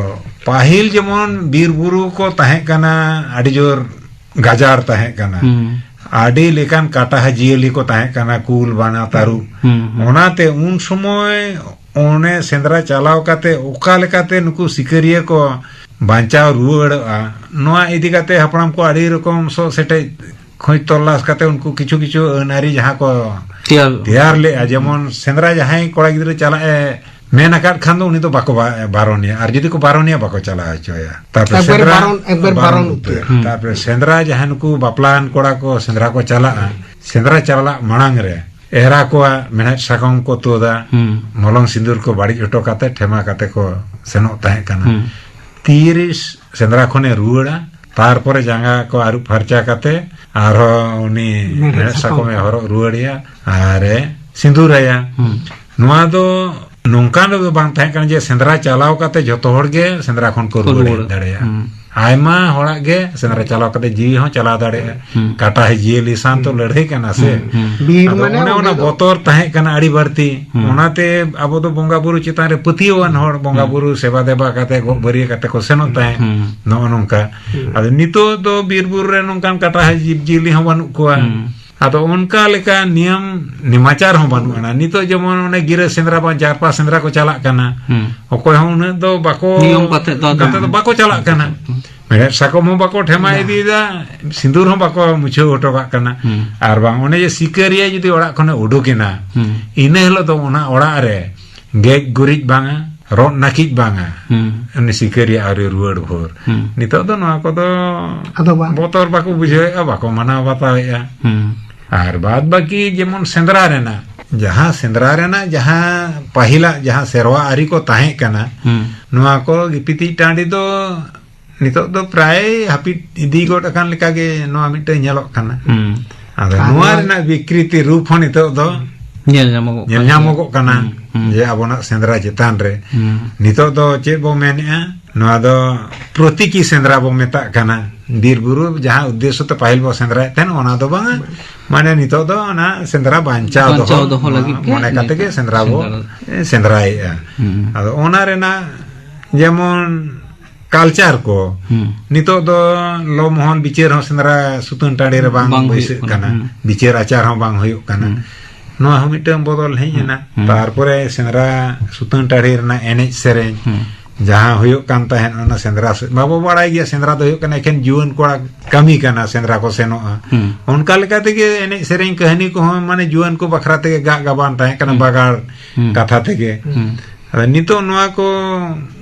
ᱯᱟᱹᱦᱤᱞ ᱡᱮᱢᱚᱱ ᱵᱤᱨ ᱵᱩᱨᱩ ᱠᱚ ᱛᱟᱦᱮᱸ ᱠᱟᱱᱟ, ᱟᱹᱰᱤ ᱡᱳᱨ ᱜᱟᱡᱟᱲ ᱛᱟᱦᱮᱸ ᱠᱟᱱᱟ᱾ ᱦᱩᱸ᱾ ᱟᱹᱰᱤ ᱞᱮᱠᱟᱱ ᱠᱟᱴᱟ ᱡᱤᱭᱟᱹᱞᱤ ᱠᱚ ᱛᱟᱦᱮᱸ ᱠᱟᱱᱟ, ᱠᱩᱞ, ᱵᱟᱱᱟ, ᱛᱟᱹᱨᱩᱵ᱾ ᱦᱩᱸ, ᱦᱩᱸ᱾ ᱚᱱᱟᱛᱮ ᱩᱱ ᱥᱚᱢᱚᱭ ᱚᱱᱮ ᱥᱮᱸᱫᱽᱨᱟ ᱪᱟᱞᱟᱣ ᱠᱟᱛᱮ ᱚᱠᱟ ᱞᱮᱠᱟᱛᱮ ᱱᱩᱠᱩ ᱥᱤᱠᱟᱹᱨᱤᱭᱟᱹ ᱠᱚ ᱵᱟᱧᱪᱟᱣ ᱨᱩᱣᱟᱹᱲᱚᱜᱼᱟ, ᱱᱚᱣᱟ ᱤᱫᱤ ᱠᱟᱛᱮ ᱦᱟᱯᱲᱟᱢ ᱠᱚ ᱟᱹᱰᱤ ᱨᱚᱠᱚᱢ ᱥᱚᱜ ᱥᱮᱴᱮᱡ ᱠᱷᱚᱡᱽ ᱛᱚᱞᱟᱥ ᱠᱟᱛᱮ ᱩᱱᱠᱩ ᱠᱤᱪᱷᱩ ᱠᱤᱪᱷᱩ ᱟᱹᱱ ᱟᱹᱨᱤ ᱡᱟᱦᱟᱸ ᱠᱚ ᱛᱮᱭᱟᱨ᱾ ᱛᱮᱭᱟᱨ ᱞᱮᱜᱼᱟ, ᱡᱮᱢᱚᱱ ᱥᱮᱸᱫᱽᱨᱟ ᱡᱟᱦᱟᱸᱭ ᱠᱚᱲᱟ ᱜᱤᱫᱽᱨᱟᱹ ᱪᱟᱞᱟᱜ ᱮ ᱢᱮᱱ ᱟᱠᱟᱫ ᱠᱷᱟᱱ ᱫᱚ ᱩᱱᱤ ᱫᱚ ᱵᱟᱠᱚ ᱵᱟ-, ᱵᱟᱨᱚᱱᱮᱭᱟ, ᱟᱨ ᱡᱩᱫᱤ ᱠᱚ ᱵᱟᱨᱚᱱᱮᱭᱟ ᱵᱟᱠᱚ ᱪᱟᱞᱟᱣ ᱦᱚᱪᱚᱭᱟ᱾ ᱛᱟᱨᱯᱚᱨᱮ ᱮᱠᱵᱟᱨᱮ ᱥᱮᱸᱫᱽᱨᱟ ᱵᱟᱨᱚᱱ, ᱮᱠᱵᱟᱨ ᱵᱟᱨᱚᱱ ᱵᱟᱨᱚᱱ ᱩᱛᱟᱹᱨ᱾ ᱩᱛᱟᱹᱨ᱾ ᱦᱩᱸ᱾ ᱛᱟᱨᱯᱚᱨᱮ ᱥᱮᱸᱫᱽᱨᱟ ᱡᱟᱦᱟᱸᱭ ᱱᱩᱠᱩ ᱵᱟᱯᱞᱟᱣᱟᱱ ᱠᱚᱲᱟ ᱠᱚ ᱥᱮᱸᱫᱽᱨᱟ ᱠᱚ ᱪᱟᱞᱟᱜᱼᱟ, ᱥᱮᱸᱫᱽᱨᱟ ᱪᱟᱞᱟᱜ ᱢᱟᱲᱟᱝ ᱨᱮ ᱮᱨᱟ ᱠᱚᱣᱟᱜ ᱢᱮᱲᱦᱮᱫ ᱥᱟᱠᱚᱢ ᱠᱚ ᱛᱩᱫᱟ, ᱦᱩᱸ᱾ ᱢᱚᱞᱚᱝ ᱥᱤᱸᱫᱩᱨ ᱠᱚ ᱵᱟᱹᱲᱤᱡ ᱦᱚᱴᱚ ᱠᱟᱛᱮ ᱴᱷᱮᱢᱟ ᱠᱟᱛᱮ ᱠᱚ ᱥᱮᱱᱚᱜ ᱛᱟᱦᱮᱸ ᱠᱟᱱᱟ᱾ ᱦᱩᱸ᱾ ᱛᱤᱨᱮ ᱥᱮᱸᱫᱽᱨᱟ ᱠᱷᱚᱱᱮ ᱨᱩᱣᱟᱹᱲᱟ, ᱛᱟᱨᱯᱚᱨᱮ ᱡᱟᱸᱜᱟ ᱠᱚ ᱟᱹᱨᱩᱵ ᱯᱷᱟᱨᱪᱟ ᱠᱟᱛᱮ ᱟᱨᱦᱚᱸ ᱩᱱᱤ ᱢᱮᱲᱦᱮᱫ ᱢᱮᱲᱦᱮᱫ ᱥᱟᱠᱚᱢ᱾ ᱥᱟᱠᱚᱢᱮ ᱦᱚᱨᱚᱜ ᱨᱩᱣᱟᱹᱲᱮᱭᱟ ᱟᱨᱮ ᱥᱤᱸᱫᱩᱨᱟᱭᱟ᱾ ᱦᱩᱸ᱾ ᱱᱚᱣᱟ ᱫᱚ ᱱᱚᱝᱠᱟ ᱫᱚ ᱵᱟᱝ ᱛᱟᱦᱮᱸ ᱠᱟᱱᱟ ᱡᱮ ᱥᱮᱸᱫᱽᱨᱟ ᱪᱟᱞᱟᱣ ᱠᱟᱛᱮ ᱡᱷᱚᱛᱚ ᱦᱚᱲ ᱜᱮ ᱥᱮᱸᱫᱽᱨᱟ ᱠᱷᱚᱱ ᱠᱚ ᱠᱚ ᱨᱩᱣᱟᱹᱲ ᱨᱩᱣᱟᱹᱲᱟ᱾ ᱫᱟᱲᱮᱭᱟᱜᱼᱟ᱾ ᱦᱩᱸ᱾ ᱟᱭᱢᱟ ᱦᱚᱲᱟᱜ ᱜᱮ ᱥᱮᱸᱫᱽᱨᱟ ᱪᱟᱞᱟᱣ ᱠᱟᱛᱮ ᱡᱤᱣᱤ ᱦᱚᱸ ᱪᱟᱞᱟᱣ ᱫᱟᱲᱮᱭᱟᱜᱼᱟ᱾ ᱦᱩᱸ᱾ ᱠᱟᱴᱟ ᱡᱤᱭᱟᱹᱞᱤ ᱥᱟᱶ ᱛᱚ ᱦᱩᱸ᱾ ᱞᱟᱹᱲᱦᱟᱹᱭ ᱠᱟᱱᱟ ᱥᱮ᱾ ᱦᱩᱸ, ᱦᱩᱸ᱾ ᱵᱤᱨ ᱟᱫᱚ ᱢᱟᱱᱮ ᱚᱱᱮ ᱚᱱᱟ ᱩᱱᱤ ᱫᱚ ᱵᱚᱛᱚᱨ ᱛᱟᱦᱮᱸ ᱠᱟᱱᱟ ᱟᱹᱰᱤ ᱵᱟᱹᱲᱛᱤ᱾ ᱦᱩᱸ᱾ ᱚᱱᱟᱛᱮ ᱟᱵᱚ ᱫᱚ ᱵᱚᱸᱜᱟ ᱵᱩᱨᱩ ᱪᱮᱛᱟᱱ ᱨᱮ ᱯᱟᱹᱛᱭᱟᱹᱣᱟᱱ ᱦᱚᱲ, ᱵᱚᱸᱜᱟ ᱦᱩᱸ᱾ ᱵᱩᱨᱩ ᱥᱮᱵᱟ ᱫᱮᱵᱟ ᱠᱟᱛᱮ ᱜᱚᱜ ᱵᱟᱹᱨᱭᱟᱹ ᱠᱟᱛᱮ ᱠᱚ ᱥᱮᱱᱚᱜ ᱛᱟᱦᱮᱸᱫ᱾ ᱦᱩᱸ᱾ ᱱᱚᱜᱼᱚ ᱱᱚᱝᱠᱟ᱾ ᱦᱩᱸ᱾ ᱟᱫᱚ ᱱᱤᱛᱚᱜ ᱫᱚ ᱵᱤᱨ ᱵᱩᱨᱩ ᱨᱮ ᱱᱚᱝᱠᱟᱱ ᱠᱟᱴᱟ ᱡᱤᱵᱽ ᱡᱤᱭᱟᱹᱞᱤ ᱦᱚᱸ ᱵᱟᱹᱱᱩᱜ ᱠᱚᱣᱟ᱾ ᱦᱩᱸ᱾ ᱟᱫᱚ ᱚᱱᱠᱟ ᱞᱮᱠᱟ ᱱᱤᱭᱚᱢ ᱱᱮᱢᱟᱪᱟᱨ ᱦᱚᱸ ᱵᱟᱹᱱᱩᱜ ᱟᱱᱟ᱾ ᱱᱤᱛᱚᱜ ᱡᱮᱢᱚᱱ ᱚᱱᱮ ᱜᱤᱨᱟᱹ ᱥᱮᱸᱫᱽᱨᱟ ᱵᱟᱝ ᱡᱟᱨᱯᱟ ᱥᱮᱸᱫᱽᱨᱟ ᱠᱚ ᱪᱟᱞᱟᱜ ᱠᱟᱱᱟ᱾ ᱦᱩᱸ᱾ ᱚᱠᱚᱭ ᱦᱚᱸ ᱩᱱᱟᱹᱜ ᱫᱚ ᱵᱟᱠᱚ ᱱᱤᱭᱚᱢ ᱠᱟᱛᱮ ᱫᱚ ᱟᱫᱚ ᱠᱟᱛᱮ ᱫᱚ ᱵᱟᱠᱚ ᱪᱟᱞᱟᱜ ᱠᱟᱱᱟ᱾ ᱦᱩᱸ᱾ ᱢᱮᱲᱦᱮᱫ ᱥᱟᱠᱚᱢ ᱦᱚᱸ ᱵᱟᱠᱚ ᱴᱷᱮᱢᱟ ᱵᱟᱝ᱾ ᱤᱫᱤᱭᱮᱫᱟ, ᱥᱤᱸᱫᱩᱨ ᱦᱚᱸ ᱵᱟᱠᱚ ᱢᱩᱪᱷᱟᱹᱣ ᱦᱚᱴᱚ ᱠᱟᱜ ᱠᱟᱱᱟ᱾ ᱦᱩᱸ᱾ ᱟᱨ ᱵᱟᱝ ᱚᱱᱮ ᱡᱮ ᱥᱤᱠᱟᱹᱨᱤᱭᱟᱹ ᱡᱩᱫᱤ ᱚᱲᱟᱜ ᱠᱷᱚᱱᱮ ᱩᱰᱩᱠᱮᱱᱟ, ᱦᱩᱸ᱾ ᱤᱱᱟᱹ ᱦᱤᱞᱳᱜ ᱫᱚ ᱚᱱᱟ ᱚᱲᱟᱜ ᱨᱮ ᱜᱮᱡ ᱜᱩᱨᱤᱡ ᱵᱟᱝᱟ, ᱨᱚᱜ ᱱᱟᱹᱠᱤᱡ ᱵᱟᱝᱟ, ᱦᱩᱸ᱾ ᱩᱱᱤ ᱥᱤᱠᱟᱹᱨᱤᱭᱟᱹ ᱟᱹᱣᱨᱤ ᱨᱩᱣᱟᱹᱲ ᱵᱷᱳᱨ᱾ ᱦᱩᱸ᱾ ᱱᱤᱛᱚᱜ ᱫᱚ ᱱᱚᱣᱟ ᱠᱚᱫᱚ ᱟᱫᱚ ᱵᱟᱝ᱾ ᱵᱚᱛᱚᱨ ᱵᱟᱠᱚ ᱵᱩᱡᱷᱟᱹᱣᱮᱫᱼᱟ, ᱵᱟᱠᱚ ᱢᱟᱱᱟᱣ ᱵᱟᱛᱟᱣᱮᱫᱼᱟ᱾ ᱦᱩᱸ᱾ ᱟᱨ ᱵᱟᱫ ᱵᱟᱹᱠᱤ ᱡᱮᱢᱚᱱ ᱥᱮᱸᱫᱽᱨᱟ ᱨᱮᱱᱟᱜ, ᱡᱟᱦᱟᱸ ᱥᱮᱸᱫᱽᱨᱟ ᱨᱮᱱᱟᱜ ᱡᱟᱦᱟᱸ ᱯᱟᱹᱦᱤᱞᱟᱜ ᱡᱟᱦᱟᱸ ᱥᱮᱨᱣᱟ ᱟᱹᱨᱤ ᱠᱚ ᱛᱟᱦᱮᱸ ᱠᱟᱱᱟ, ᱦᱩᱸ᱾ ᱱᱚᱣᱟ ᱠᱚ ᱜᱤᱯᱤᱛᱤᱡ ᱴᱟᱺᱰᱤ ᱫᱚ ᱱᱤᱛᱚᱜ ᱫᱚ ᱯᱨᱟᱭ ᱦᱟᱹᱯᱤᱫ ᱤᱫᱤ ᱜᱚᱫ ᱟᱠᱟᱱ ᱞᱮᱠᱟ ᱜᱮ ᱱᱚᱣᱟ ᱢᱤᱫᱴᱟᱝ ᱧᱮᱞᱚᱜ ᱠᱟᱱᱟ᱾ ᱦᱩᱸ᱾ ᱟᱫᱚ ᱟᱨ ᱱᱚᱣᱟ ᱱᱚᱣᱟ ᱨᱮᱱᱟᱜ ᱵᱤᱠᱨᱤᱛᱤ ᱨᱩᱯ ᱦᱚᱸ ᱱᱤᱛᱚᱜ ᱫᱚ ᱧᱮᱞ ᱧᱟᱢᱚᱜᱚᱜ ᱧᱮᱞ ᱠᱟᱱ ᱧᱟᱢᱚᱜᱚᱜ ᱜᱮᱭᱟ᱾ ᱠᱟᱱᱟ ᱦᱩᱸ, ᱦᱩᱸ᱾ ᱡᱮ ᱟᱵᱚᱱᱟᱜ ᱥᱮᱸᱫᱽᱨᱟ ᱪᱮᱛᱟᱱ ᱨᱮ᱾ ᱦᱩᱸ᱾ ᱱᱤᱛᱚᱜ ᱫᱚ ᱪᱮᱫ ᱵᱚ ᱢᱮᱱᱮᱜᱼᱟ? ᱱᱚᱣᱟ ᱫᱚ ᱯᱨᱚᱛᱤᱠᱤ ᱥᱮᱸᱫᱽᱨᱟ ᱵᱚ ᱢᱮᱛᱟᱜ ᱠᱟᱱᱟ᱾ ᱵᱤᱨ ᱵᱩᱨᱩ ᱡᱟᱦᱟᱸ ᱩᱫᱽᱫᱮᱥᱥᱚ ᱛᱮ ᱯᱟᱹᱦᱤᱞ ᱵᱚ ᱥᱮᱸᱫᱽᱨᱟᱭᱮᱫ ᱛᱟᱦᱮᱱ, ᱚᱱᱟ ᱫᱚ ᱵᱟᱝᱟ᱾ ᱢᱟᱱᱮ ᱱᱤᱛᱚᱜ ᱫᱚ ᱚᱱᱟ ᱥᱮᱸᱫᱽᱨᱟ ᱵᱟᱧᱪᱟᱣ ᱵᱟᱧᱪᱟᱣ ᱫᱚᱦᱚ ᱫᱚᱦᱚ ᱞᱟᱹᱜᱤᱫ ᱜᱮ ᱢᱚᱱᱮ ᱠᱟᱛᱮ ᱜᱮ ᱱᱤᱛᱚᱜ ᱥᱮᱸᱫᱽᱨᱟ ᱵᱚ ᱥᱮᱸᱫᱽᱨᱟ᱾ ᱥᱮᱸᱫᱽᱨᱟᱭᱮᱜᱼᱟ᱾ ᱦᱩᱸ᱾ ᱟᱫᱚ ᱚᱱᱟ ᱨᱮᱱᱟᱜ ᱡᱮᱢᱚᱱ ᱠᱟᱞᱪᱟᱨ ᱠᱚ, ᱦᱩᱸ᱾ ᱱᱤᱛᱚᱜ ᱫᱚ ᱞᱚ ᱢᱚᱦᱚᱞ ᱵᱤᱪᱟᱹᱨ ᱦᱚᱸ ᱥᱮᱸᱫᱽᱨᱟ ᱥᱩᱛᱟᱹᱱ ᱴᱟᱺᱰᱤ ᱨᱮ ᱵᱟᱝ ᱵᱟᱝ ᱦᱩᱭᱩᱜ ᱵᱟᱹᱭᱥᱟᱹᱜ ᱠᱟᱱᱟ᱾ ᱠᱟᱱᱟ᱾ ᱦᱩᱸ᱾ ᱵᱤᱪᱟᱹᱨ ᱟᱪᱟᱨ ᱦᱚᱸ ᱵᱟᱝ ᱦᱩᱭᱩᱜ ᱠᱟᱱᱟ᱾ ᱦᱩᱸ᱾ ᱱᱚᱣᱟ ᱦᱚᱸ ᱢᱤᱫᱴᱟᱝ ᱵᱚᱫᱚᱞ ᱦᱮᱡ ᱦᱩᱸ᱾ ᱮᱱᱟ᱾ ᱦᱩᱸ᱾ ᱛᱟᱨᱯᱚᱨᱮ ᱥᱮᱸᱫᱽᱨᱟ ᱥᱩᱛᱟᱹᱱ ᱴᱟᱺᱰᱤ ᱨᱮᱱᱟᱜ ᱮᱱᱮᱡ ᱥᱮᱨᱮᱧ, ᱦᱩᱸ᱾ ᱡᱟᱦᱟᱸ ᱦᱩᱭᱩᱜ ᱠᱟᱱ ᱛᱟᱦᱮᱸᱫ, ᱚᱱᱟ ᱥᱮᱸᱫᱽᱨᱟ ᱥᱮ-, ᱵᱟᱵᱚ ᱵᱟᱲᱟᱭ ᱜᱮᱭᱟ, ᱥᱮᱸᱫᱽᱨᱟ ᱫᱚ ᱦᱩᱭᱩᱜ ᱠᱟᱱᱟ ᱮᱠᱷᱮᱱ ᱡᱩᱣᱟᱹᱱ ᱠᱚᱲᱟ ᱠᱟᱹᱢᱤ ᱠᱟᱱᱟ, ᱥᱮᱸᱫᱽᱨᱟ ᱠᱚ ᱥᱮᱱᱚᱜᱼᱟ᱾ ᱦᱩᱸ᱾ ᱚᱱᱠᱟ ᱞᱮᱠᱟ ᱛᱮᱜᱮ ᱮᱱᱮᱡ ᱥᱮᱨᱮᱧ ᱠᱟᱹᱦᱱᱤ ᱠᱚᱦᱚᱸ ᱢᱟᱱᱮ ᱡᱩᱣᱟᱹᱱ ᱠᱚ ᱵᱟᱠᱷᱨᱟ ᱛᱮᱜᱮ ᱜᱟᱜ ᱜᱟᱵᱟᱱ ᱛᱟᱦᱮᱸ ᱠᱟᱱᱟ, ᱦᱩᱸ᱾ ᱵᱟᱜᱟᱲ ᱦᱩᱸ᱾ ᱠᱟᱛᱷᱟ ᱛᱮᱜᱮ᱾ ᱦᱩᱸ᱾ ᱟᱫᱚ ᱱᱤᱛᱚᱜ ᱱᱚᱣᱟ ᱠᱚ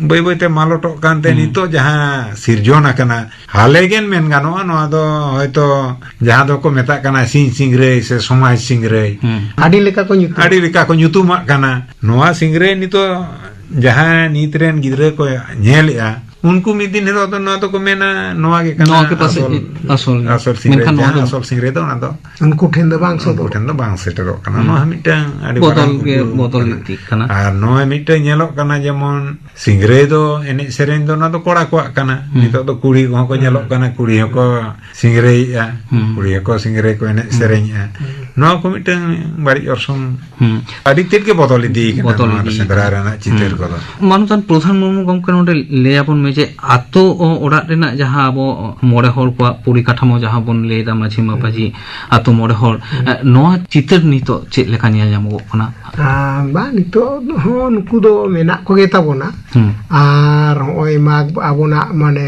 ᱵᱟᱹᱭ ᱵᱟᱹᱭᱛᱮ ᱢᱟᱞᱚᱴᱚᱜ ᱠᱟᱱᱛᱮ ᱦᱩᱸ᱾ ᱱᱤᱛᱚᱜ ᱡᱟᱦᱟᱸ ᱥᱤᱨᱡᱚᱱ ᱟᱠᱟᱱᱟ, ᱦᱟᱞᱮ ᱜᱮ ᱢᱮᱱ ᱜᱟᱱᱚᱜᱼᱟ, ᱱᱚᱣᱟ ᱫᱚ ᱦᱚᱭᱛᱚ ᱡᱟᱦᱟᱸ ᱫᱚᱠᱚ ᱢᱮᱛᱟᱜ ᱠᱟᱱᱟ ᱥᱤᱧ ᱥᱤᱝᱨᱟᱹᱭ ᱥᱮ ᱥᱚᱢᱟᱡᱽ ᱥᱤᱝᱨᱟᱹᱭ᱾ ᱦᱩᱸ᱾ ᱟᱹᱰᱤ ᱞᱮᱠᱟ ᱠᱚ ᱧᱩᱛᱩᱢ᱾ ᱟᱹᱰᱤ ᱞᱮᱠᱟ ᱠᱚ ᱧᱩᱛᱩᱢᱟᱜ ᱠᱟᱱᱟ᱾ ᱱᱚᱣᱟ ᱥᱤᱝᱨᱟᱹᱭ ᱱᱤᱛᱚᱜ ᱡᱟᱦᱟᱸ ᱱᱤᱛ ᱨᱮᱱ ᱜᱤᱫᱽᱨᱟᱹ ᱠᱚ ᱧᱮᱞᱮᱜᱼᱟ, ᱩᱱᱠᱩ ᱢᱤᱫ ᱫᱤᱱ ᱦᱤᱞᱳᱜ ᱫᱚ ᱱᱚᱣᱟ ᱫᱚᱠᱚ ᱢᱮᱱᱟ, ᱱᱚᱣᱟ ᱜᱮ ᱠᱟᱱᱟ ᱱᱚᱣᱟ ᱜᱮ ᱯᱟᱥᱮᱡ ᱟᱥᱚᱞ, ᱟᱥᱚᱞ᱾ ᱟᱥᱚᱞ ᱥᱤᱝᱨᱟᱹᱭ᱾ ᱢᱮᱱᱠᱷᱟᱱ ᱱᱚᱣᱟ ᱡᱟᱦᱟᱸ ᱫᱚ ᱟᱥᱚᱞ ᱥᱤᱝᱨᱟᱹᱭ ᱫᱚ ᱚᱱᱟ ᱫᱚ ᱩᱱᱠᱩ ᱴᱷᱮᱱ ᱫᱚ ᱵᱟᱝ ᱩᱱᱠᱩ ᱥᱚᱫᱚᱨᱚᱜ᱾ ᱴᱷᱮᱱ ᱫᱚ ᱵᱟᱝ ᱥᱮᱴᱮᱨᱚᱜ ᱠᱟᱱᱟ᱾ ᱦᱩᱸ᱾ ᱱᱚᱣᱟ ᱦᱚᱸ ᱢᱤᱫᱴᱟᱝ ᱟᱹᱰᱤ ᱵᱚᱫᱚᱞ ᱢᱟᱨᱟᱝ ᱜᱮ ᱩᱫᱩᱜ ᱵᱚᱫᱚᱞ ᱠᱟᱱᱟ᱾ ᱤᱫᱤᱜ ᱠᱟᱱᱟ᱾ ᱟᱨ ᱱᱚᱣᱟ ᱢᱤᱫᱴᱟᱝ ᱧᱮᱞᱚᱜ ᱠᱟᱱᱟ, ᱡᱮᱢᱚᱱ ᱥᱤᱝᱨᱟᱹᱭ ᱫᱚ ᱮᱱᱮᱡ ᱥᱮᱨᱮᱧ ᱫᱚ ᱚᱱᱟ ᱫᱚ ᱠᱚᱲᱟ ᱠᱚᱣᱟᱜ ᱠᱟᱱᱟ᱾ ᱦᱩᱸ᱾ ᱱᱤᱛᱚᱜ ᱫᱚ ᱠᱩᱲᱤ ᱠᱚᱦᱚᱸ ᱠᱚ ᱧᱮᱞᱚᱜ ᱠᱟᱱᱟ, ᱠᱩᱲᱤ ᱦᱚᱸᱠᱚ ᱥᱤᱝᱨᱟᱹᱭᱮᱜᱼᱟ, ᱦᱩᱸ᱾ ᱠᱩᱲᱤ ᱦᱚᱸᱠᱚ ᱥᱤᱝᱨᱟᱹᱭ ᱠᱚ ᱮᱱᱮᱡ ᱦᱩᱸ᱾ ᱥᱮᱨᱮᱧᱮᱜᱼᱟ᱾ ᱦᱩᱸ᱾ ᱱᱚᱣᱟ ᱠᱚ ᱢᱤᱫᱴᱟᱝ ᱵᱟᱹᱲᱤᱡ ᱚᱨᱥᱚᱝ ᱦᱩᱸ᱾ ᱟᱹᱰᱤ ᱛᱮᱫ ᱜᱮ ᱵᱚᱫᱚᱞ ᱤᱫᱤ ᱠᱟᱱᱟ ᱵᱚᱫᱚᱞ ᱱᱚᱣᱟ ᱤᱫᱤ ᱥᱮᱸᱫᱽᱨᱟ ᱠᱟᱱᱟ᱾ ᱨᱮᱱᱟᱜ ᱪᱤᱛᱟᱹᱨ ᱦᱩᱸ᱾ ᱠᱚᱫᱚ᱾ ᱢᱟᱱᱚᱛᱟᱱ ᱯᱨᱚᱫᱷᱟᱱ ᱢᱩᱨᱢᱩ ᱜᱚᱢᱠᱮ ᱱᱚᱰᱮ ᱞᱟᱹᱭ ᱟᱵᱚᱱ ᱢᱮ ᱡᱮ ᱟᱛᱳ ᱚ-, ᱚᱲᱟᱜ ᱨᱮᱱᱟᱜ ᱡᱟᱦᱟᱸ ᱟᱵᱚ ᱢᱚᱬᱮ ᱦᱚᱲ ᱠᱚᱣᱟᱜ ᱯᱚᱨᱤᱠᱟᱴᱷᱟᱢᱳ ᱡᱟᱦᱟᱸ ᱵᱚᱱ ᱞᱟᱹᱭ ᱮᱫᱟ, ᱢᱟᱹᱡᱷᱤ ᱢᱟᱯᱟᱡᱷᱤ, ᱦᱩᱸ᱾ ᱟᱛᱳ ᱢᱚᱬᱮ ᱦᱚᱲ, ᱦᱩᱸ᱾ ᱮ, ᱱᱚᱣᱟ ᱪᱤᱛᱟᱹᱨ ᱱᱤᱛᱚᱜ ᱪᱮᱫ ᱞᱮᱠᱟ ᱧᱮᱞ ᱧᱟᱢᱚᱜᱚᱜ ᱠᱟᱱᱟ? ᱟᱨ ᱵᱟᱝ, ᱱᱤᱛᱚᱜ ᱦᱚᱸ ᱱᱩᱠᱩ ᱫᱚ ᱢᱮᱱᱟᱜ ᱠᱚᱜᱮ ᱛᱟᱵᱚᱱᱟ᱾ ᱦᱩᱸ᱾ ᱟᱨ ᱦᱚᱸᱜᱼᱚᱭ ᱢᱟᱜᱽ ᱟᱵᱚᱱᱟᱜ ᱢᱟᱱᱮ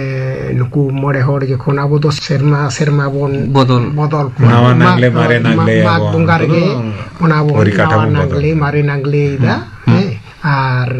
ᱱᱩᱠᱩ ᱢᱚᱬᱮ ᱦᱚᱲ ᱡᱚᱠᱷᱚᱱ ᱟᱵᱚ ᱫᱚ ᱥᱮᱨᱢᱟ ᱥᱮᱨᱢᱟ ᱵᱚᱱ ᱵᱚᱫᱚᱞ᱾ ᱵᱚᱫᱚᱞ ᱠᱚᱣᱟ᱾ ᱱᱟᱣᱟ ᱢᱟᱜᱽ, ᱱᱟᱜᱽᱞᱮ, ᱢᱟᱨᱮ ᱢᱟᱜᱽ, ᱱᱟᱜᱽᱞᱮ ᱢᱟᱜᱽ ᱟᱵᱚ ᱵᱚᱸᱜᱟ ᱩᱱᱠᱩ ᱨᱮᱜᱮ ᱫᱚ ᱚᱱᱟ ᱵᱚᱱ ᱯᱚᱨᱤᱠᱟᱴᱷᱟᱢᱳ ᱱᱟᱣᱟ ᱵᱚᱫᱚᱞ᱾ ᱱᱟᱜᱽᱞᱮ, ᱢᱟᱨᱮ ᱱᱟᱜᱽᱞᱮᱭᱮᱫᱟ᱾ ᱦᱩᱸ᱾ ᱦᱮᱸ᱾ ᱟᱨ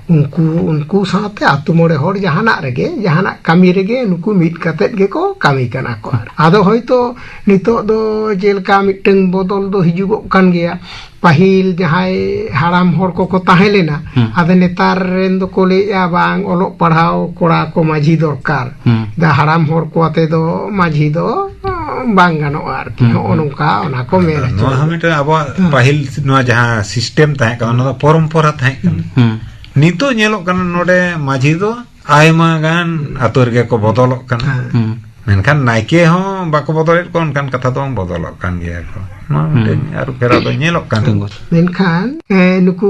ᱩᱱᱠᱩ, ᱩᱱᱠᱩ ᱥᱟᱶᱛᱮ ᱟᱛᱳ ᱢᱚᱬᱮ ᱦᱚᱲ ᱡᱟᱦᱟᱱᱟᱜ ᱨᱮᱜᱮ, ᱡᱟᱦᱟᱱᱟᱜ ᱠᱟᱹᱢᱤ ᱨᱮᱜᱮ ᱱᱩᱠᱩ ᱢᱤᱫ ᱠᱟᱛᱮᱫ ᱜᱮᱠᱚ ᱠᱟᱹᱢᱤ ᱠᱟᱱᱟ ᱠᱚ᱾ ᱟᱫᱚ ᱦᱚᱭᱛᱳ ᱱᱤᱛᱚᱜ ᱫᱚ ᱡᱮᱞᱮᱠᱟ ᱢᱤᱫᱴᱟᱝ ᱵᱚᱫᱚᱞ ᱫᱚ ᱦᱤᱡᱩᱜᱚᱜ ᱠᱟᱱ ᱜᱮᱭᱟ᱾ ᱯᱟᱹᱦᱤᱞ ᱡᱟᱦᱟᱸᱭ ᱦᱟᱲᱟᱢ ᱦᱚᱲ ᱠᱚᱠᱚ ᱛᱟᱦᱮᱸ ᱞᱮᱱᱟ, ᱦᱩᱸ᱾ ᱟᱫᱚ ᱱᱮᱛᱟᱨ ᱨᱮᱱ ᱫᱚᱠᱚ ᱞᱟᱹᱭᱮᱫᱼᱟ, "ᱵᱟᱝ, ᱚᱞᱚᱜ ᱯᱟᱲᱦᱟᱣ ᱠᱚᱲᱟ ᱠᱚ ᱢᱟᱹᱡᱷᱤ ᱫᱚᱨᱠᱟᱨ᱾ ᱦᱩᱸ᱾ ᱫᱟ ᱦᱟᱲᱟᱢ ᱦᱚᱲ ᱠᱚ ᱟᱛᱮ ᱫᱚ ᱢᱟᱹᱡᱷᱤ ᱫᱚ, ᱟᱸ, ᱵᱟᱝ ᱜᱟᱱᱚᱜᱼᱟ" ᱟᱨᱠᱤ᱾ ᱦᱩᱸ, ᱱᱚᱜᱼᱚ ᱦᱩᱸ᱾ ᱱᱚᱝᱠᱟ ᱚᱱᱟ ᱠᱚ ᱢᱮᱱ ᱟᱫᱚ ᱦᱚᱪᱚ ᱱᱚᱣᱟ ᱦᱚᱸ ᱠᱟᱫᱟ᱾ ᱢᱤᱫᱴᱟᱝ ᱟᱵᱚᱣᱟᱜ ᱦᱩᱸ᱾ ᱯᱟᱹᱦᱤᱞ ᱱᱚᱣᱟ ᱡᱟᱦᱟᱸ system ᱛᱟᱦᱮᱸ ᱠᱟᱱᱟ, ᱚᱱᱟ ᱫᱚ ᱯᱚᱨᱚᱢᱯᱚᱨᱟ ᱛᱟᱦᱮᱸ ᱠᱟᱱᱟ᱾ ᱦᱩᱸ᱾ ᱱᱤᱛᱚᱜ ᱧᱮᱞᱚᱜ ᱠᱟᱱᱟ, ᱱᱚᱰᱮ ᱢᱟᱹᱡᱷᱤ ᱫᱚ ᱟᱭᱢᱟ ᱜᱟᱱ ᱟᱛᱳ ᱨᱮᱜᱮ ᱠᱚ ᱵᱚᱫᱚᱞᱚᱜ ᱠᱟᱱᱟ᱾ ᱦᱮᱸ᱾ ᱦᱩᱸ᱾ ᱢᱮᱱᱠᱷᱟᱱ ᱱᱟᱭᱠᱮ ᱦᱚᱸ ᱵᱟᱠᱚ ᱵᱚᱫᱚᱞᱮᱫ ᱠᱚᱣᱟ, ᱚᱱᱠᱟᱱ ᱠᱟᱛᱷᱟ ᱫᱚ ᱵᱟᱝ, ᱵᱚᱫᱚᱞᱚᱜ ᱠᱟᱱ ᱜᱮᱭᱟ ᱠᱚ᱾ ᱱᱚᱣᱟ ᱦᱩᱸ᱾ ᱢᱤᱫᱴᱮᱱ ᱟᱹᱨᱩ ᱯᱷᱮᱨᱟᱣ ᱫᱚ ᱧᱮᱞᱚᱜ ᱠᱟᱱ ᱜᱮᱭᱟ᱾ ᱢᱮᱱᱠᱷᱟᱱ, ᱮ, ᱱᱩᱠᱩ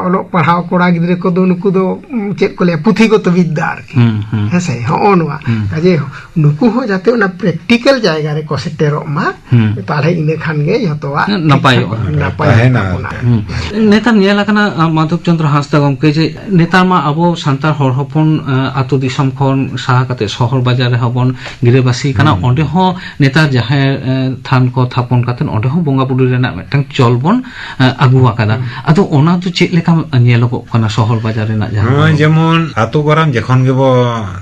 ᱚᱞᱚᱜ ᱯᱟᱲᱦᱟᱣ ᱠᱚᱲᱟ ᱜᱤᱫᱽᱨᱟᱹ ᱠᱚᱫᱚ ᱱᱩᱠᱩ ᱫᱚ, ᱩᱢ, ᱪᱮᱫ ᱠᱚ ᱞᱟᱹᱭᱟ, ᱯᱩᱛᱷᱤᱜᱚᱛᱚ ᱵᱤᱫᱽᱫᱟ ᱟᱨᱠᱤ᱾ ᱦᱩᱸ, ᱦᱩᱸ᱾ ᱦᱮᱸ ᱥᱮ? ᱦᱚᱸᱜᱼᱚ ᱱᱚᱣᱟ᱾ ᱦᱩᱸ᱾ ᱠᱟᱡᱮ ᱱᱩᱠᱩ ᱦᱚᱸ ᱡᱟᱛᱮ ᱚᱱᱟ practical ᱡᱟᱭᱜᱟ ᱨᱮᱠᱚ ᱥᱮᱴᱮᱨᱚᱜ ᱢᱟ, ᱦᱩᱸ᱾ ᱛᱟᱦᱞᱮ ᱤᱱᱟᱹ ᱠᱷᱟᱱ ᱜᱮ ᱡᱷᱚᱛᱚᱣᱟᱜ ᱱᱟᱯᱟᱭᱚᱜᱼᱟ᱾ ᱴᱷᱤᱠ ᱴᱷᱟᱠ ᱱᱟᱯᱟᱭᱚᱜ ᱛᱟᱦᱮᱱᱟ ᱛᱟᱵᱚᱱᱟ᱾ ᱟᱨᱠᱤ᱾ ᱦᱩᱸ᱾ ᱱᱮᱛᱟᱨ ᱧᱮᱞ ᱟᱠᱟᱱᱟ, ᱟ, ᱢᱟᱫᱷᱚᱵ ᱪᱚᱸᱫᱽᱨᱚ ᱦᱟᱸᱥᱫᱟ ᱜᱚᱢᱠᱮ, ᱡᱮ ᱱᱮᱛᱟᱨ ᱢᱟ ᱟᱵᱚ ᱥᱟᱱᱛᱟᱲ ᱦᱚᱲ ᱦᱚᱯᱚᱱ, ᱟ, ᱟᱹᱛᱩ ᱫᱤᱥᱚᱢ ᱠᱷᱚᱱ ᱥᱟᱦᱟ ᱠᱟᱛᱮ ᱥᱚᱦᱚᱨ ᱵᱟᱡᱟᱨ ᱨᱮᱦᱚᱸ ᱵᱚᱱ ᱜᱤᱨᱟᱹᱵᱟᱹᱥᱤ ᱠᱟᱱᱟ᱾ ᱦᱩᱸ᱾ ᱚᱸᱰᱮ ᱦᱚᱸ ᱱᱮᱛᱟᱨ ᱡᱟᱦᱮᱨ, ᱮ, ᱛᱷᱟᱱ ᱠᱚ ᱛᱷᱟᱯᱚᱱ ᱠᱟᱛᱮ ᱚᱸᱰᱮ ᱦᱚᱸ ᱵᱚᱸᱜᱟ ᱵᱩᱨᱩ ᱨᱮᱱᱟᱜ ᱢᱤᱫᱴᱟᱝ ᱪᱚᱞ ᱵᱚᱱ, ᱮ, ᱟᱹᱜᱩ ᱟᱠᱟᱫᱟ᱾ ᱟᱫᱚ ᱚᱱᱟ ᱫᱚ ᱪᱮᱫ ᱞᱮᱠᱟ ᱧᱮᱞᱚᱜᱚᱜ ᱠᱟᱱᱟ ᱥᱚᱦᱚᱨ ᱵᱟᱡᱟᱨ ᱨᱮᱱᱟᱜ ᱡᱟᱦᱟᱸ ᱱᱚᱜᱼᱚᱭ ᱠᱚ? ᱡᱮᱢᱚᱱ ᱟᱛᱳ ᱜᱚᱨᱟᱢ ᱡᱚᱠᱷᱚᱱ ᱜᱮᱵᱚ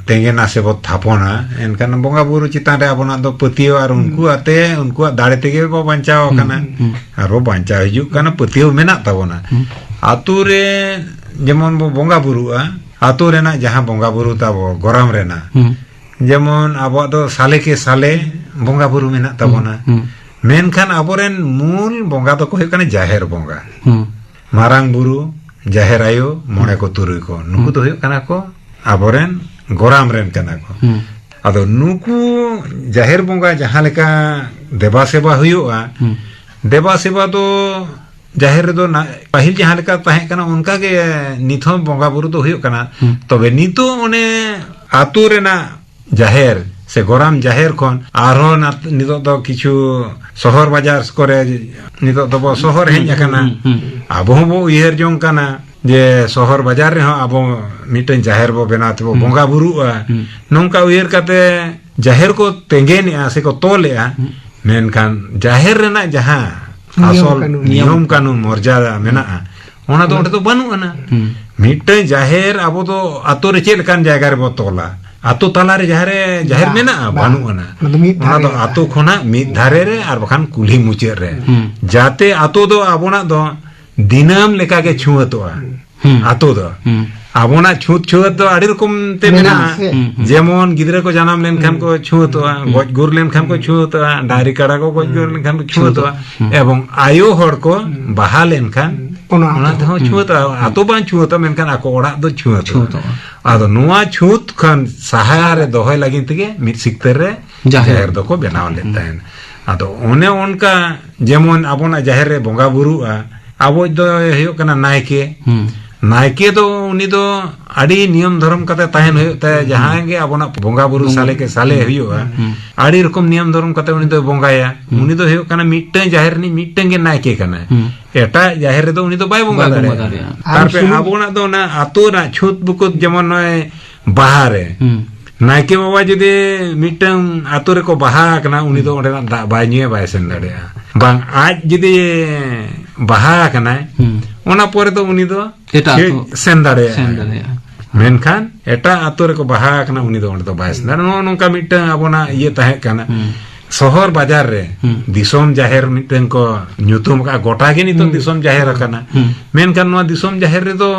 ᱛᱮᱸᱜᱮᱱᱟ ᱥᱮᱵᱚ ᱛᱷᱟᱯᱚᱱᱟ, ᱮᱱᱠᱷᱟᱱ ᱵᱚᱸᱜᱟ ᱵᱩᱨᱩ ᱪᱮᱛᱟᱱ ᱨᱮ ᱟᱵᱚᱱᱟᱜ ᱫᱚ ᱯᱟᱹᱛᱭᱟᱹᱣ ᱟᱨ ᱩᱱᱠᱩ ᱟᱛᱮ, ᱩᱱᱠᱩᱣᱟᱜ ᱫᱟᱲᱮ ᱛᱮᱜᱮ ᱵᱚ ᱵᱟᱧᱪᱟᱣ ᱦᱩᱸ, ᱟᱠᱟᱱᱟ᱾ ᱦᱩᱸ᱾ ᱟᱨ ᱵᱚ ᱵᱟᱧᱪᱟᱣ ᱦᱤᱡᱩᱜ ᱠᱟᱱᱟ, ᱯᱟᱹᱛᱭᱟᱹᱣ ᱢᱮᱱᱟᱜ ᱛᱟᱵᱚᱱᱟ᱾ ᱦᱩᱸ᱾ ᱟᱛᱳ ᱨᱮ ᱡᱮᱢᱚᱱ ᱵᱚ ᱵᱚᱸᱜᱟ ᱵᱩᱨᱩᱜᱼᱟ, ᱟᱛᱳ ᱨᱮᱱᱟᱜ ᱡᱟᱦᱟᱸ ᱵᱚᱸᱜᱟ ᱵᱩᱨᱩ ᱛᱟᱵᱚ ᱜᱚᱨᱟᱢ ᱨᱮᱱᱟᱜ, ᱦᱩᱸ᱾ ᱡᱮᱢᱚᱱ ᱟᱵᱚᱣᱟᱜ ᱫᱚ ᱥᱟᱞᱮ ᱠᱮ ᱥᱟᱞᱮ ᱵᱚᱸᱜᱟ ᱵᱩᱨᱩ ᱢᱮᱱᱟᱜ ᱛᱟᱵᱚᱱᱟ᱾ ᱦᱩᱸ, ᱦᱩᱸ᱾ ᱢᱮᱱᱠᱷᱟᱱ ᱟᱵᱚᱨᱮᱱ ᱢᱩᱞ ᱵᱚᱸᱜᱟ ᱫᱚᱠᱚ ᱦᱩᱭᱩᱜ ᱠᱟᱱᱟ ᱡᱟᱦᱮᱨ ᱵᱚᱸᱜᱟ᱾ ᱦᱩᱸ᱾ ᱢᱟᱨᱟᱝ ᱵᱩᱨᱩ, ᱡᱟᱦᱮᱨ ᱟᱭᱳ, ᱢᱚᱬᱮ ᱦᱩᱸ᱾ ᱠᱚ ᱛᱩᱨᱩᱭ ᱠᱚ, ᱱᱩᱠᱩ ᱦᱩᱸ᱾ ᱫᱚ ᱦᱩᱭᱩᱜ ᱠᱟᱱᱟ ᱠᱚ ᱟᱵᱚᱨᱮᱱ ᱜᱚᱨᱟᱢ ᱨᱮᱱ ᱠᱟᱱᱟ ᱠᱚ᱾ ᱦᱩᱸ᱾ ᱟᱫᱚ ᱱᱩᱠᱩ ᱡᱟᱦᱮᱨ ᱵᱚᱸᱜᱟ ᱡᱟᱦᱟᱸ ᱞᱮᱠᱟ ᱫᱮᱵᱟ ᱥᱮᱵᱟ ᱦᱩᱭᱩᱜᱼᱟ, ᱦᱩᱸ᱾ ᱫᱮᱵᱟ ᱥᱮᱵᱟ ᱫᱚ ᱡᱟᱦᱮᱨ ᱨᱮᱫᱚ ᱱᱟ-, ᱯᱟᱹᱦᱤᱞ ᱡᱟᱦᱟᱸ ᱞᱮᱠᱟ ᱛᱟᱦᱮᱸ ᱠᱟᱱᱟ, ᱚᱱᱠᱟ ᱜᱮ ᱱᱤᱛ ᱦᱚᱸ ᱵᱚᱸᱜᱟ ᱵᱩᱨᱩ ᱫᱚ ᱦᱩᱭᱩᱜ ᱠᱟᱱᱟ᱾ ᱦᱩᱸ᱾ ᱛᱚᱵᱮ ᱱᱤᱛᱚᱜ ᱚᱱᱮ ᱟᱛᱳ ᱨᱮᱱᱟᱜ ᱡᱟᱦᱮᱨ ᱥᱮ ᱜᱚᱨᱟᱢ ᱡᱟᱦᱮᱨ ᱠᱷᱚᱱ ᱟᱨᱦᱚᱸ ᱱᱟᱛ-, ᱱᱤᱛᱚᱜ ᱫᱚ ᱠᱤᱪᱷᱩ ᱥᱚᱦᱚᱨ ᱵᱟᱡᱟᱨ ᱠᱚᱨᱮ ᱱᱤᱛᱚᱜ ᱫᱚᱵᱚ ᱥᱚᱦᱚᱨ ᱦᱮᱡ ᱦᱩᱸ, ᱟᱠᱟᱱᱟ᱾ ᱦᱩᱸ, ᱦᱩᱸ, ᱦᱩᱸ᱾ ᱟᱵᱚ ᱦᱚᱸᱵᱚ ᱩᱭᱦᱟᱹᱨ ᱡᱚᱝ ᱠᱟᱱᱟ ᱡᱮ ᱥᱚᱦᱚᱨ ᱵᱟᱡᱟᱨ ᱨᱮᱦᱚᱸ ᱟᱵᱚ ᱢᱤᱫᱴᱮᱱ ᱡᱟᱦᱮᱨ ᱵᱚ ᱵᱮᱱᱟᱣ ᱛᱮᱵᱚ ᱦᱩᱸ᱾ ᱵᱚᱸᱜᱟ ᱵᱩᱨᱩᱜᱼᱟ᱾ ᱦᱩᱸ᱾ ᱱᱚᱝᱠᱟ ᱩᱭᱦᱟᱹᱨ ᱠᱟᱛᱮ ᱡᱟᱦᱮᱨ ᱠᱚ ᱛᱮᱸᱜᱮᱱᱮᱜᱼᱟ ᱥᱮ ᱠᱚ ᱛᱚᱞᱮᱜᱼᱟ᱾ ᱦᱩᱸ᱾ ᱢᱮᱱᱠᱷᱟᱱ ᱡᱟᱦᱮᱨ ᱨᱮᱱᱟᱜ ᱡᱟᱦᱟᱸ ᱱᱤᱭᱚᱢ ᱟᱥᱚᱞ ᱠᱟᱹᱱᱩᱱ᱾ ᱱᱤᱭᱚᱢ ᱠᱟᱹᱱᱩᱱ ᱢᱚᱨᱡᱟᱫᱟ ᱢᱮᱱᱟᱜᱼᱟ, ᱚᱱᱟ ᱫᱚ ᱚᱸᱰᱮ ᱫᱚ ᱵᱟᱹᱱᱩᱜ ᱟᱱᱟ᱾ ᱦᱩᱸ᱾ ᱢᱤᱫᱴᱟᱝ ᱡᱟᱦᱮᱨ ᱟᱵᱚ ᱫᱚ ᱟᱛᱳ ᱨᱮ ᱪᱮᱫ ᱞᱮᱠᱟᱱ ᱡᱟᱭᱜᱟ ᱨᱮᱵᱚ ᱛᱚᱞᱟ? ᱟᱛᱳ ᱛᱟᱞᱟ ᱨᱮ ᱡᱟᱦᱟᱸ ᱨᱮ ᱡᱟᱦᱮᱨ ᱵᱟᱝ, ᱢᱮᱱᱟᱜᱼᱟ? ᱵᱟᱝ᱾ ᱵᱟᱹᱱᱩᱜ ᱟᱱᱟ᱾ ᱚᱱᱟ ᱫᱚ ᱢᱤᱫ ᱚᱱᱟ ᱫᱷᱟᱨᱮ ᱫᱚ ᱨᱮ᱾ ᱟᱛᱳ ᱠᱷᱚᱱᱟᱜ ᱢᱤᱫ ᱫᱷᱟᱨᱮ ᱨᱮ ᱟᱨ ᱵᱟᱠᱷᱟᱱ ᱠᱩᱞᱦᱤ ᱢᱩᱪᱟᱹᱫ ᱨᱮ᱾ ᱦᱩᱸ᱾ ᱡᱟᱛᱮ ᱟᱛᱳ ᱫᱚ ᱟᱵᱚᱱᱟᱜ ᱫᱚ ᱫᱤᱱᱟᱹᱢ ᱞᱮᱠᱟ ᱜᱮ ᱪᱷᱩᱣᱟᱹᱛᱚᱜᱼᱟ᱾ ᱦᱩᱸ᱾ ᱟᱛᱳ ᱫᱚ᱾ ᱦᱩᱸ᱾ ᱟᱵᱚᱱᱟᱜ ᱪᱷᱩᱸᱛ ᱪᱷᱩᱣᱟᱹᱛ ᱫᱚ ᱟᱹᱰᱤ ᱨᱚᱠᱚᱢ ᱛᱮ ᱢᱮᱱᱟᱜᱼᱟ ᱢᱮᱱᱟᱜᱼᱟ᱾ ᱥᱮ? ᱦᱩᱸ, ᱦᱩᱸ᱾ ᱡᱮᱢᱚᱱ ᱜᱤᱫᱽᱨᱟᱹ ᱠᱚ ᱡᱟᱱᱟᱢ ᱞᱮᱱᱠᱷᱟᱱ ᱦᱩᱸ᱾ ᱠᱚ ᱪᱷᱩᱣᱟᱹᱛᱚᱜᱼᱟ, ᱦᱩᱸ᱾ ᱜᱚᱡ ᱜᱩᱨ ᱞᱮᱱᱠᱷᱟᱱ ᱠᱚ ᱦᱩᱸ᱾ ᱪᱷᱩᱣᱟᱹᱛᱚᱜᱼᱟ, ᱰᱟᱝᱨᱤ ᱠᱟᱰᱟ ᱠᱚ ᱜᱚᱡ ᱜᱩᱨ ᱦᱩᱸ᱾ ᱞᱮᱱᱠᱷᱟᱱ ᱠᱚ ᱪᱷᱩᱣᱟᱹᱛᱚᱜᱼᱟ᱾ ᱪᱷᱩᱣᱟᱹᱛᱚᱜᱼᱟ᱾ ᱦᱩᱸ᱾ ᱮᱵᱚᱝ ᱟᱭᱳ ᱦᱚᱲ ᱠᱚ ᱦᱩᱸ᱾ ᱵᱟᱦᱟ ᱞᱮᱱᱠᱷᱟᱱ ᱚᱱᱟ ᱛᱮᱦᱚᱸ ᱦᱩᱸ᱾ ᱪᱷᱩᱣᱟᱹᱛᱚᱜᱼᱟ᱾ ᱟᱛᱳ ᱵᱟᱝ ᱪᱷᱩᱣᱟᱹᱛᱚᱜᱼᱟ, ᱢᱮᱱᱠᱷᱟᱱ ᱟᱠᱚ ᱚᱲᱟᱜ ᱫᱚ ᱪᱷᱩᱣᱟᱹᱛᱚᱜᱼᱟ᱾ ᱪᱷᱩᱣᱟᱹᱛᱚᱜᱼᱟ᱾ ᱟᱫᱚ ᱱᱚᱣᱟ ᱪᱷᱩᱣᱟᱹᱛ ᱠᱷᱚᱱ ᱥᱟᱦᱟ ᱨᱮ ᱫᱚᱦᱚᱭ ᱞᱟᱹᱜᱤᱫ ᱛᱮᱜᱮ ᱢᱤᱫ ᱥᱤᱠᱛᱟᱹᱨ ᱨᱮ ᱡᱟᱦᱮᱨ᱾ ᱡᱟᱦᱮᱨ ᱫᱚᱠᱚ ᱵᱮᱱᱟᱣ ᱞᱮᱫ ᱦᱩᱸ᱾ ᱛᱟᱦᱮᱸᱫ᱾ ᱟᱫᱚ ᱚᱱᱮ ᱚᱱᱠᱟ ᱡᱮᱢᱚᱱ ᱟᱵᱚᱱᱟᱜ ᱡᱟᱦᱮᱨ ᱨᱮ ᱵᱚᱸᱜᱟ ᱵᱩᱨᱩᱜᱼᱟ, ᱟᱵᱚᱭᱤᱡ ᱫᱚᱭ ᱦᱩᱭᱩᱜ ᱠᱟᱱᱟ ᱱᱟᱭᱠᱮ᱾ ᱦᱩᱸ᱾ ᱱᱟᱭᱠᱮ ᱫᱚ ᱩᱱᱤ ᱫᱚ ᱟᱹᱰᱤ ᱱᱤᱭᱚᱢ ᱫᱷᱚᱨᱚᱢ ᱠᱟᱛᱮ ᱛᱟᱦᱮᱱ ᱦᱩᱭᱩᱜ ᱛᱟᱭᱟ᱾ ᱦᱩᱸ᱾ ᱡᱟᱦᱟᱸᱭ ᱜᱮ ᱟᱵᱚᱱᱟᱜ ᱵᱚᱸᱜᱟ ᱵᱩᱨᱩ ᱵᱚᱸᱜᱟ ᱥᱟᱞᱮ ᱠᱮ ᱥᱟᱞᱮ ᱦᱩᱸ᱾ ᱦᱩᱭᱩᱜᱼᱟ, ᱦᱩᱸ᱾ ᱟᱹᱰᱤ ᱨᱚᱠᱚᱢ ᱱᱤᱭᱚᱢ ᱫᱷᱚᱨᱚᱢ ᱠᱟᱛᱮ ᱩᱱᱤ ᱫᱚᱭ ᱵᱚᱸᱜᱟᱭᱟ᱾ ᱦᱩᱸ᱾ ᱩᱱᱤ ᱫᱚ ᱦᱩᱭᱩᱜ ᱠᱟᱱᱟ ᱢᱤᱫᱴᱟᱝ ᱡᱟᱦᱮᱨ ᱨᱤᱱᱤᱡ ᱢᱤᱫᱴᱟᱝ ᱜᱮ ᱱᱟᱭᱠᱮ ᱠᱟᱱᱟᱭ᱾ ᱦᱩᱸ᱾ ᱮᱴᱟᱜ ᱡᱟᱦᱮᱨ ᱨᱮᱫᱚ ᱩᱱᱤ ᱫᱚ ᱵᱟᱭ ᱵᱚᱸᱜᱟ ᱵᱟᱭ ᱵᱚᱸᱜᱟ ᱫᱟᱲᱮᱭᱟᱜᱼᱟ᱾ ᱫᱟᱲᱮᱭᱟᱜᱼᱟ᱾ ᱟᱨ ᱛᱟᱨᱯᱚᱨᱮ ᱥᱩᱫᱷᱩ ᱟᱵᱚᱱᱟᱜ ᱫᱚ ᱚᱱᱟ ᱟᱛᱳ ᱨᱮᱱᱟᱜ ᱪᱷᱩᱸᱛ ᱵᱩᱠᱩᱛ, ᱡᱮᱢᱚᱱ ᱱᱚᱜᱼᱚᱭ ᱵᱟᱦᱟ ᱨᱮ, ᱦᱩᱸ᱾ ᱱᱟᱭᱠᱮ ᱵᱟᱵᱟ ᱡᱩᱫᱤ ᱢᱤᱫᱴᱟᱝ ᱟᱛᱳ ᱨᱮᱠᱚ ᱵᱟᱦᱟ ᱟᱠᱟᱱᱟ, ᱩᱱᱤ ᱫᱚ ᱚᱸᱰᱮᱱᱟᱜ ᱫᱟᱜ ᱵᱟᱭ ᱧᱩᱭᱟ, ᱵᱟᱭ ᱥᱮᱱ ᱫᱟᱲᱮᱭᱟᱜᱼᱟ᱾ ᱵᱟᱝ, ᱟᱡ ᱡᱩᱫᱤ ᱵᱟᱦᱟ ᱟᱠᱟᱱᱟᱭ, ᱦᱩᱸ᱾ ᱚᱱᱟ ᱯᱚᱨᱮ ᱫᱚ ᱩᱱᱤ ᱫᱚ ᱮᱴᱟᱜ ᱥᱮ-, ᱟᱛᱳ ᱥᱮᱱ ᱫᱟᱲᱮᱭᱟᱜᱼᱟ᱾ ᱥᱮᱱ ᱫᱟᱲᱮᱭᱟᱜᱼᱟ᱾ ᱢᱮᱱᱠᱷᱟᱱ ᱮᱴᱟᱜ ᱟᱛᱳ ᱨᱮᱠᱚ ᱵᱟᱦᱟ ᱟᱠᱟᱱᱟ, ᱩᱱᱤ ᱫᱚ ᱚᱸᱰᱮ ᱫᱚ ᱵᱟᱭ ᱥᱮᱱ ᱫᱟᱲᱮᱭᱟᱜᱼᱟ᱾ ᱱᱚᱜᱼᱚ ᱱᱚᱝᱠᱟ ᱢᱤᱫᱴᱟᱝ ᱟᱵᱚᱱᱟᱜ ᱤᱭᱟᱹ ᱛᱟᱦᱮᱸ ᱠᱟᱱᱟ᱾ ᱦᱩᱸ᱾ ᱥᱚᱦᱚᱨ ᱵᱟᱡᱟᱨ ᱨᱮ ᱦᱩᱸ᱾ ᱫᱤᱥᱚᱢ ᱡᱟᱦᱮᱨ ᱢᱤᱫᱴᱟᱝ ᱠᱚ ᱧᱩᱛᱩᱢ ᱟᱠᱟᱫᱼᱟ, ᱜᱚᱴᱟ ᱜᱮ ᱱᱤᱛᱚᱜ ᱦᱩᱸ᱾ ᱫᱤᱥᱚᱢ ᱡᱟᱦᱮᱨ ᱟᱠᱟᱱᱟ᱾ ᱦᱩᱸ᱾ ᱢᱮᱱᱠᱷᱟᱱ ᱱᱚᱣᱟ ᱫᱤᱥᱚᱢ ᱡᱟᱦᱮᱨ ᱨᱮᱫᱚ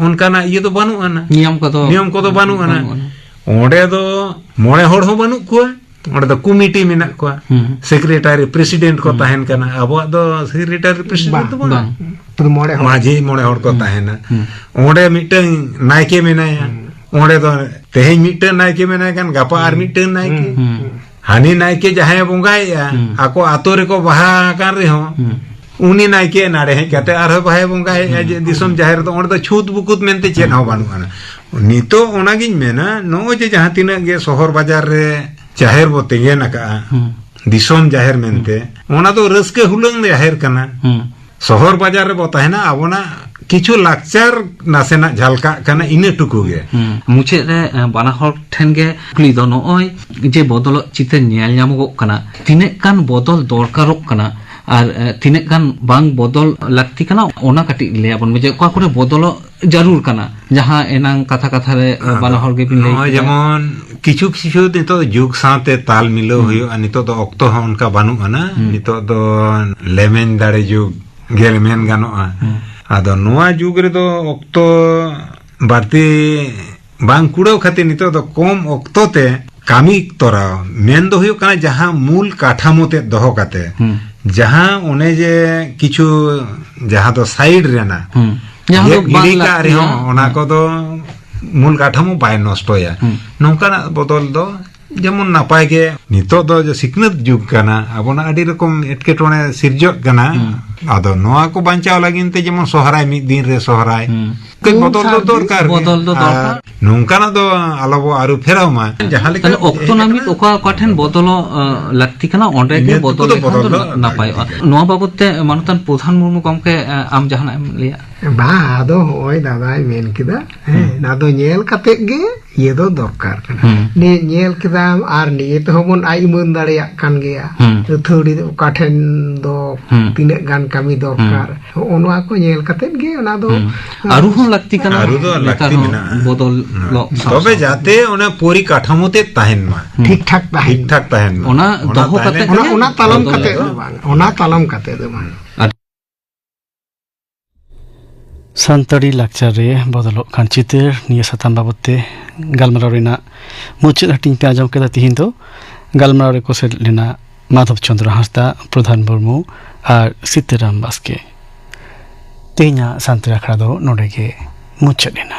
ᱚᱱᱠᱟᱱᱟᱜ ᱤᱭᱟᱹ ᱫᱚ ᱵᱟᱹᱱᱩᱜ ᱟᱱᱟ᱾ ᱱᱤᱭᱚᱢ ᱠᱚᱫᱚ ᱱᱤᱭᱚᱢ ᱠᱚᱫᱚ ᱵᱟᱹᱱᱩᱜ ᱟᱱᱟ᱾ ᱵᱟᱹᱱᱩᱜ ᱟᱱᱟ᱾ ᱚᱸᱰᱮ ᱫᱚ ᱢᱚᱬᱮ ᱦᱚᱲ ᱦᱚᱸ ᱵᱟᱹᱱᱩᱜ ᱠᱚᱣᱟ, ᱚᱸᱰᱮ ᱫᱚ ᱠᱚᱢᱤᱴᱤ ᱢᱮᱱᱟᱜ ᱠᱚᱣᱟ, ᱦᱩᱸ᱾ ᱥᱮᱠᱨᱮᱴᱟᱨᱤ, ᱯᱨᱮᱥᱤᱰᱮᱱᱴ ᱠᱚ ᱦᱩᱸ᱾ ᱛᱟᱦᱮᱱ ᱠᱟᱱᱟ᱾ ᱟᱵᱚᱣᱟᱜ ᱫᱚ ᱥᱮᱠᱨᱮᱴᱟᱨᱤ, ᱯᱨᱮᱥᱤᱰᱮᱱᱴ ᱵᱟᱝ, ᱫᱚ ᱵᱟᱝ᱾ ᱵᱟᱝ᱾ ᱛᱚᱵᱮ ᱢᱚᱬᱮ ᱦᱚᱲ᱾ ᱢᱟᱹᱡᱷᱤ ᱢᱚᱬᱮ ᱦᱚᱲ ᱠᱚ ᱦᱩᱸ᱾ ᱛᱟᱦᱮᱱᱟ᱾ ᱦᱩᱸ᱾ ᱚᱸᱰᱮ ᱢᱤᱫᱴᱟᱝ ᱱᱟᱭᱠᱮ ᱢᱮᱱᱟᱭᱟ᱾ ᱦᱩᱸ᱾ ᱚᱸᱰᱮ ᱫᱚ ᱛᱮᱦᱮᱧ ᱢᱤᱫᱴᱟᱝ ᱱᱟᱭᱠᱮ ᱢᱮᱱᱟᱭ ᱠᱷᱟᱱ ᱜᱟᱯᱟ ᱟᱨ ᱦᱩᱸ᱾ ᱢᱤᱫᱴᱟᱝ ᱱᱟᱭᱠᱮ᱾ ᱦᱩᱸ᱾ ᱦᱩᱸ᱾ ᱦᱟᱹᱱᱤ ᱱᱟᱭᱠᱮ ᱡᱟᱦᱟᱸᱭᱮ ᱵᱚᱸᱜᱟᱭᱮᱜᱼᱟ, ᱦᱩᱸ᱾ ᱟᱠᱚ ᱟᱛᱳ ᱨᱮᱠᱚ ᱵᱟᱦᱟ ᱟᱠᱟᱱ ᱨᱮᱦᱚᱸ, ᱦᱩᱸ᱾ ᱩᱱᱤ ᱱᱟᱭᱠᱮ ᱱᱟᱲᱮ ᱦᱮᱡ ᱠᱟᱛᱮ ᱟᱨᱦᱚᱸ ᱵᱟᱦᱟᱭ ᱵᱚᱸᱜᱟᱭᱮᱜᱼᱟ ᱦᱩᱸ᱾ ᱡᱮ ᱫᱤᱥᱚᱢ ᱡᱟᱦᱮᱨ ᱨᱮᱫᱚ, ᱚᱸᱰᱮ ᱫᱚ ᱪᱷᱩᱛ ᱵᱩᱠᱩᱛ ᱢᱮᱱᱛᱮ ᱪᱮᱫ ᱦᱚᱸ ᱵᱟᱹᱱᱩᱜ ᱟᱱᱟ᱾ ᱱᱤᱛᱚᱜ ᱚᱱᱟᱜᱤᱧ ᱢᱮᱱᱟ, ᱱᱚᱜᱼᱚᱭ ᱡᱮ ᱡᱟᱦᱟᱸ ᱛᱤᱱᱟᱹᱜ ᱜᱮ ᱥᱚᱦᱚᱨ ᱵᱟᱡᱟᱨ ᱨᱮ ᱡᱟᱦᱮᱨ ᱵᱚ ᱛᱮᱸᱜᱮᱱ ᱟᱠᱟᱜᱼᱟ, ᱦᱩᱸ᱾ ᱫᱤᱥᱚᱢ ᱡᱟᱦᱮᱨ ᱢᱮᱱᱛᱮ, ᱦᱩᱸ᱾ ᱚᱱᱟ ᱫᱚ ᱨᱟᱹᱥᱠᱟᱹ ᱦᱩᱞᱟᱹᱝ ᱡᱟᱦᱮᱨ ᱠᱟᱱᱟ᱾ ᱦᱩᱸ᱾ ᱥᱚᱦᱚᱨ ᱵᱟᱡᱟᱨ ᱨᱮᱵᱚ ᱛᱟᱦᱮᱱᱟ, ᱟᱵᱚᱱᱟᱜ ᱠᱤᱪᱷᱩ ᱞᱟᱠᱪᱟᱨ ᱱᱟᱥᱮᱱᱟᱜ ᱡᱷᱟᱞᱠᱟᱜ ᱠᱟᱱᱟ, ᱤᱱᱟᱹ ᱴᱩᱠᱩ ᱜᱮ᱾ ᱦᱩᱸ᱾ ᱢᱩᱪᱟᱹᱫ ᱨᱮ, ᱮ, ᱵᱟᱱᱟ ᱦᱚᱲ ᱴᱷᱮᱱ ᱜᱮ ᱠᱩᱠᱞᱤ ᱫᱚ, ᱱᱚᱜᱼᱚᱭ ᱡᱮ ᱵᱚᱫᱚᱞᱚᱜ ᱪᱤᱛᱟᱹᱨ ᱧᱮᱞ ᱧᱟᱢᱚᱜᱚᱜ ᱠᱟᱱᱟ, ᱛᱤᱱᱟᱹᱜ ᱜᱟᱱ ᱵᱚᱫᱚᱞ ᱫᱚᱨᱠᱟᱨᱚᱜ ᱠᱟᱱᱟ ᱟᱨ, ᱮ, ᱛᱤᱱᱟᱹᱜ ᱜᱟᱱ ᱵᱟᱝ ᱵᱚᱫᱚᱞ ᱞᱟᱹᱠᱛᱤ ᱠᱟᱱᱟ, ᱚᱱᱟ ᱠᱟᱹᱴᱤᱡ ᱞᱟᱹᱭ ᱟᱵᱚᱱ ᱢᱮ ᱡᱮ ᱚᱠᱟ ᱠᱚᱨᱮ ᱵᱚᱫᱚᱞᱚᱜ ᱡᱟᱹᱨᱩᱲ ᱠᱟᱱᱟ, ᱡᱟᱦᱟᱸ ᱮᱱᱟᱝ ᱠᱟᱛᱷᱟ ᱠᱟᱛᱷᱟ ᱨᱮ, ᱮ, ᱟᱫᱚ ᱵᱟᱱᱟ ᱦᱚᱲ ᱜᱮᱵᱤᱱ ᱞᱟᱹᱭ ᱱᱚᱜᱼᱚᱭ ᱠᱮᱫᱟ᱾ ᱡᱮᱢᱚᱱ ᱠᱤᱪᱷᱩ ᱠᱤᱪᱷᱩ ᱱᱤᱛᱚᱜ ᱡᱩᱜᱽ ᱥᱟᱶᱛᱮ ᱛᱟᱞ ᱢᱤᱞᱟᱹᱣ ᱦᱩᱸ᱾ ᱦᱩᱭᱩᱜᱼᱟ, ᱱᱤᱛᱚᱜ ᱫᱚ ᱚᱠᱛᱚ ᱦᱚᱸ ᱚᱱᱠᱟ ᱵᱟᱹᱱᱩᱜ ᱟᱱᱟ, ᱦᱩᱸ᱾ ᱱᱤᱛᱚᱜ ᱫᱚ ᱞᱮᱢᱮᱧ ᱫᱟᱲᱮ ᱡᱩᱜᱽ ᱜᱮ ᱢᱮᱱ ᱜᱟᱱᱚᱜᱼᱟ᱾ ᱦᱩᱸ᱾ ᱟᱫᱚ ᱱᱚᱣᱟ ᱡᱩᱜᱽ ᱨᱮᱫᱚ ᱚᱠᱛᱚ ᱵᱟᱹᱲᱛᱤ ᱵᱟᱝ ᱠᱩᱲᱟᱹᱣ ᱠᱷᱟᱹᱛᱤᱨ ᱱᱤᱛᱚᱜ ᱫᱚ ᱠᱚᱢ ᱚᱠᱛᱚ ᱛᱮ ᱠᱟᱹᱢᱤ ᱛᱚᱨᱟᱣ᱾ ᱢᱮᱱ ᱫᱚ ᱦᱩᱭᱩᱜ ᱠᱟᱱᱟ ᱡᱟᱦᱟᱸ ᱢᱩᱞ ᱠᱟᱴᱷᱟᱢᱳ ᱛᱮᱫ ᱫᱚᱦᱚ ᱠᱟᱛᱮ, ᱦᱩᱸ᱾ ᱡᱟᱦᱟᱸ ᱚᱱᱮ ᱡᱮ ᱠᱤᱪᱷᱩ ᱡᱟᱦᱟᱸ ᱫᱚ ᱥᱟᱭᱤᱰ ᱨᱮᱱᱟᱜ ᱦᱩᱸ᱾ ᱡᱟᱦᱟᱸ ᱫᱚ ᱜᱮᱫ ᱵᱟᱝ ᱜᱤᱰᱤ ᱠᱟᱜ ᱞᱟᱹᱠᱛᱤᱭᱟ᱾ ᱨᱮᱦᱚᱸ ᱚᱱᱟ ᱦᱩᱸ᱾ ᱠᱚᱫᱚ ᱢᱩᱞ ᱠᱟᱴᱷᱟᱢᱳ ᱵᱟᱭ ᱱᱚᱥᱴᱚᱭᱟ᱾ ᱦᱩᱸ᱾ ᱱᱚᱝᱠᱟᱱᱟᱜ ᱵᱚᱫᱚᱞ ᱫᱚ ᱡᱮᱢᱚᱱ ᱱᱟᱯᱟᱭ ᱜᱮ, ᱱᱤᱛᱚᱜ ᱫᱚ ᱡᱮ ᱥᱤᱠᱷᱱᱟᱹᱛ ᱡᱩᱜᱽ ᱠᱟᱱᱟ, ᱟᱵᱚᱱᱟᱜ ᱟᱹᱰᱤ ᱨᱚᱠᱚᱢ ᱮᱴᱠᱮᱴᱚᱬᱮ ᱥᱤᱨᱡᱟᱹᱜ ᱠᱟᱱᱟ᱾ ᱦᱩᱸ᱾ ᱟᱫᱚ ᱱᱚᱣᱟ ᱠᱚ ᱵᱟᱧᱪᱟᱣ ᱞᱟᱹᱜᱤᱫ ᱛᱮ ᱡᱮᱢᱚᱱ ᱥᱚᱦᱨᱟᱭ ᱢᱤᱫ ᱫᱤᱱ ᱨᱮ ᱥᱚᱦᱨᱟᱭ, ᱦᱩᱸ᱾ ᱠᱟᱹᱡ ᱵᱚᱫᱚᱞ ᱫᱚ ᱫᱚᱨᱠᱟᱨ ᱜᱮ᱾ ᱵᱚᱫᱚᱞ ᱫᱚ ᱫᱚᱨᱠᱟᱨ᱾ ᱟᱨ ᱱᱚᱝᱠᱟᱱᱟᱜ ᱫᱚ ᱟᱞᱚ ᱵᱚ ᱟᱹᱨᱩ ᱯᱷᱮᱨᱟᱣ ᱢᱟ᱾ ᱡᱟᱦᱟᱸ ᱞᱮᱠᱟ ᱛᱟᱦᱞᱮ ᱚᱠᱛᱚ ᱦᱮᱡ ᱱᱟᱹᱯᱤᱛ ᱟᱠᱟᱱᱟ, ᱚᱠᱟ, ᱚᱠᱟ ᱴᱷᱮᱱ ᱵᱚᱫᱚᱞᱚᱜ, ᱟᱸ, ᱞᱟᱹᱠᱛᱤ ᱠᱟᱱᱟ, ᱚᱸᱰᱮ ᱜᱮ ᱤᱱᱟᱹ ᱵᱚᱫᱚᱞ ᱴᱩᱠᱩ ᱫᱚ ᱞᱮᱠᱷᱟᱱ ᱫᱚ ᱵᱚᱫᱚᱞ ᱫᱚ ᱱᱟᱯᱟᱭᱚᱜᱼᱟ᱾ ᱞᱟᱹᱠᱛᱤ ᱠᱟᱱᱟ᱾ ᱱᱚᱣᱟ ᱵᱟᱵᱚᱛ ᱛᱮ ᱢᱟᱱᱚᱛᱟᱱ ᱯᱨᱚᱫᱷᱟᱱ ᱢᱩᱨᱢᱩ ᱜᱚᱢᱠᱮ, ᱟᱸ, ᱟᱢ ᱡᱟᱦᱟᱱᱟᱜ ᱮᱢ ᱞᱟᱹᱭᱟ? ᱵᱟᱝ, ᱟᱫᱚ ᱦᱚᱸᱜᱼᱚᱭ ᱫᱟᱫᱟᱭ ᱢᱮᱱ ᱠᱮᱫᱟ, ᱦᱮᱸ, ᱦᱩᱸ᱾ ᱚᱱᱟ ᱫᱚ ᱧᱮᱞ ᱠᱟᱛᱮ ᱜᱮ ᱤᱭᱟᱹ ᱫᱚ ᱫᱚᱨᱠᱟᱨ ᱠᱟᱱᱟ᱾ ᱦᱩᱸ᱾ ᱱᱤᱭᱟᱹ ᱧᱮᱞ ᱠᱮᱫᱟᱢ ᱟᱨ ᱱᱤᱭᱟᱹ ᱛᱮᱦᱚᱸ ᱵᱚᱱ ᱟᱭ ᱩᱢᱟᱹᱱ ᱫᱟᱲᱮᱭᱟᱜ ᱠᱟᱱ ᱜᱮᱭᱟ᱾ ᱦᱩᱸ᱾ ᱟᱹᱛᱷᱟᱹᱲᱤ ᱚᱠᱟ ᱴᱷᱮᱱ ᱫᱚ ᱦᱩᱸ᱾ ᱛᱤᱱᱟᱹᱜ ᱜᱟᱱ ᱠᱟᱹᱢᱤ ᱫᱚᱨᱠᱟᱨ᱾ ᱦᱩᱸ᱾ ᱦᱚᱸᱜᱼᱚ ᱱᱚᱣᱟ ᱠᱚ ᱧᱮᱞ ᱠᱟᱛᱮ ᱜᱮ ᱚᱱᱟ ᱫᱚ, ᱦᱩᱸ᱾ ᱟᱹᱨᱩ ᱦᱚᱸ ᱞᱟᱹᱠᱛᱤ ᱠᱟᱱᱟ᱾ ᱟᱹᱨᱩ ᱫᱚ ᱱᱮᱛᱟᱨ ᱞᱟᱹᱠᱛᱤ ᱦᱚᱸ ᱢᱮᱱᱟᱜᱼᱟ᱾ ᱵᱚᱫᱚᱞᱚᱜ ᱦᱮᱸ᱾ ᱥᱟᱶ ᱛᱚᱵᱮ ᱥᱟᱶᱛᱮ᱾ ᱡᱟᱛᱮ ᱚᱱᱟ ᱯᱚᱨᱤᱠᱟᱴᱷᱟᱢᱳ ᱛᱮ ᱛᱟᱦᱮᱱ ᱢᱟ᱾ ᱦᱩᱸ᱾ ᱴᱷᱤᱠ ᱴᱷᱟᱠ ᱛᱟᱦᱮᱱ ᱴᱷᱤᱠ ᱢᱟ᱾ ᱴᱷᱟᱠ ᱛᱟᱦᱮᱱ ᱢᱟ᱾ ᱚᱱᱟ ᱚᱱᱟ ᱫᱚᱦᱚ ᱛᱟᱦᱮᱸ ᱠᱟᱛᱮ ᱞᱮᱱᱠᱷᱟᱱ ᱚᱱᱟ, ᱜᱮ ᱚᱱᱟ ᱛᱟᱞᱚᱢ ᱵᱚᱫᱚᱞ ᱠᱟᱛᱮ ᱫᱚ᱾ ᱫᱚ ᱵᱟᱝ, ᱚᱱᱟ ᱛᱟᱞᱚᱢ ᱠᱟᱛᱮ ᱫᱚ ᱵᱟᱝ᱾ ᱟᱹᱰᱤ ᱥᱟᱱᱛᱟᱲᱤ ᱞᱟᱠᱪᱟᱨ ᱨᱮ ᱵᱚᱫᱚᱞᱚᱜ ᱠᱟᱱ ᱪᱤᱛᱟᱹᱨ, ᱱᱤᱭᱟᱹ ᱥᱟᱛᱟᱢ ᱵᱟᱵᱚᱛ ᱛᱮ ᱜᱟᱞᱢᱟᱨᱟᱣ ᱨᱮᱱᱟᱜ ᱢᱩᱪᱟᱹᱫ ᱦᱟᱹᱴᱤᱧ ᱯᱮ ᱟᱸᱡᱚᱢ ᱠᱮᱫᱟ᱾ ᱛᱤᱦᱤᱧ ᱫᱚ ᱜᱟᱞᱢᱟᱨᱟᱣ ᱨᱮᱠᱚ ᱥᱮᱞᱮᱫ ᱞᱮᱱᱟ ᱢᱟᱫᱷᱚᱵ ᱪᱚᱸᱫᱽᱨᱚ ᱦᱟᱸᱥᱫᱟ, ᱯᱨᱚᱫᱷᱟᱱ ᱢᱩᱨᱢᱩ ᱟᱨ ᱥᱤᱛᱟᱹᱨᱟᱢ ᱵᱟᱥᱠᱮ᱾ ᱛᱮᱦᱮᱧᱟᱜ ᱥᱟᱱᱛᱟᱲᱤ ᱟᱠᱷᱲᱟ ᱫᱚ ᱱᱚᱰᱮ ᱜᱮ ᱢᱩᱪᱟᱹᱫ ᱮᱱᱟ᱾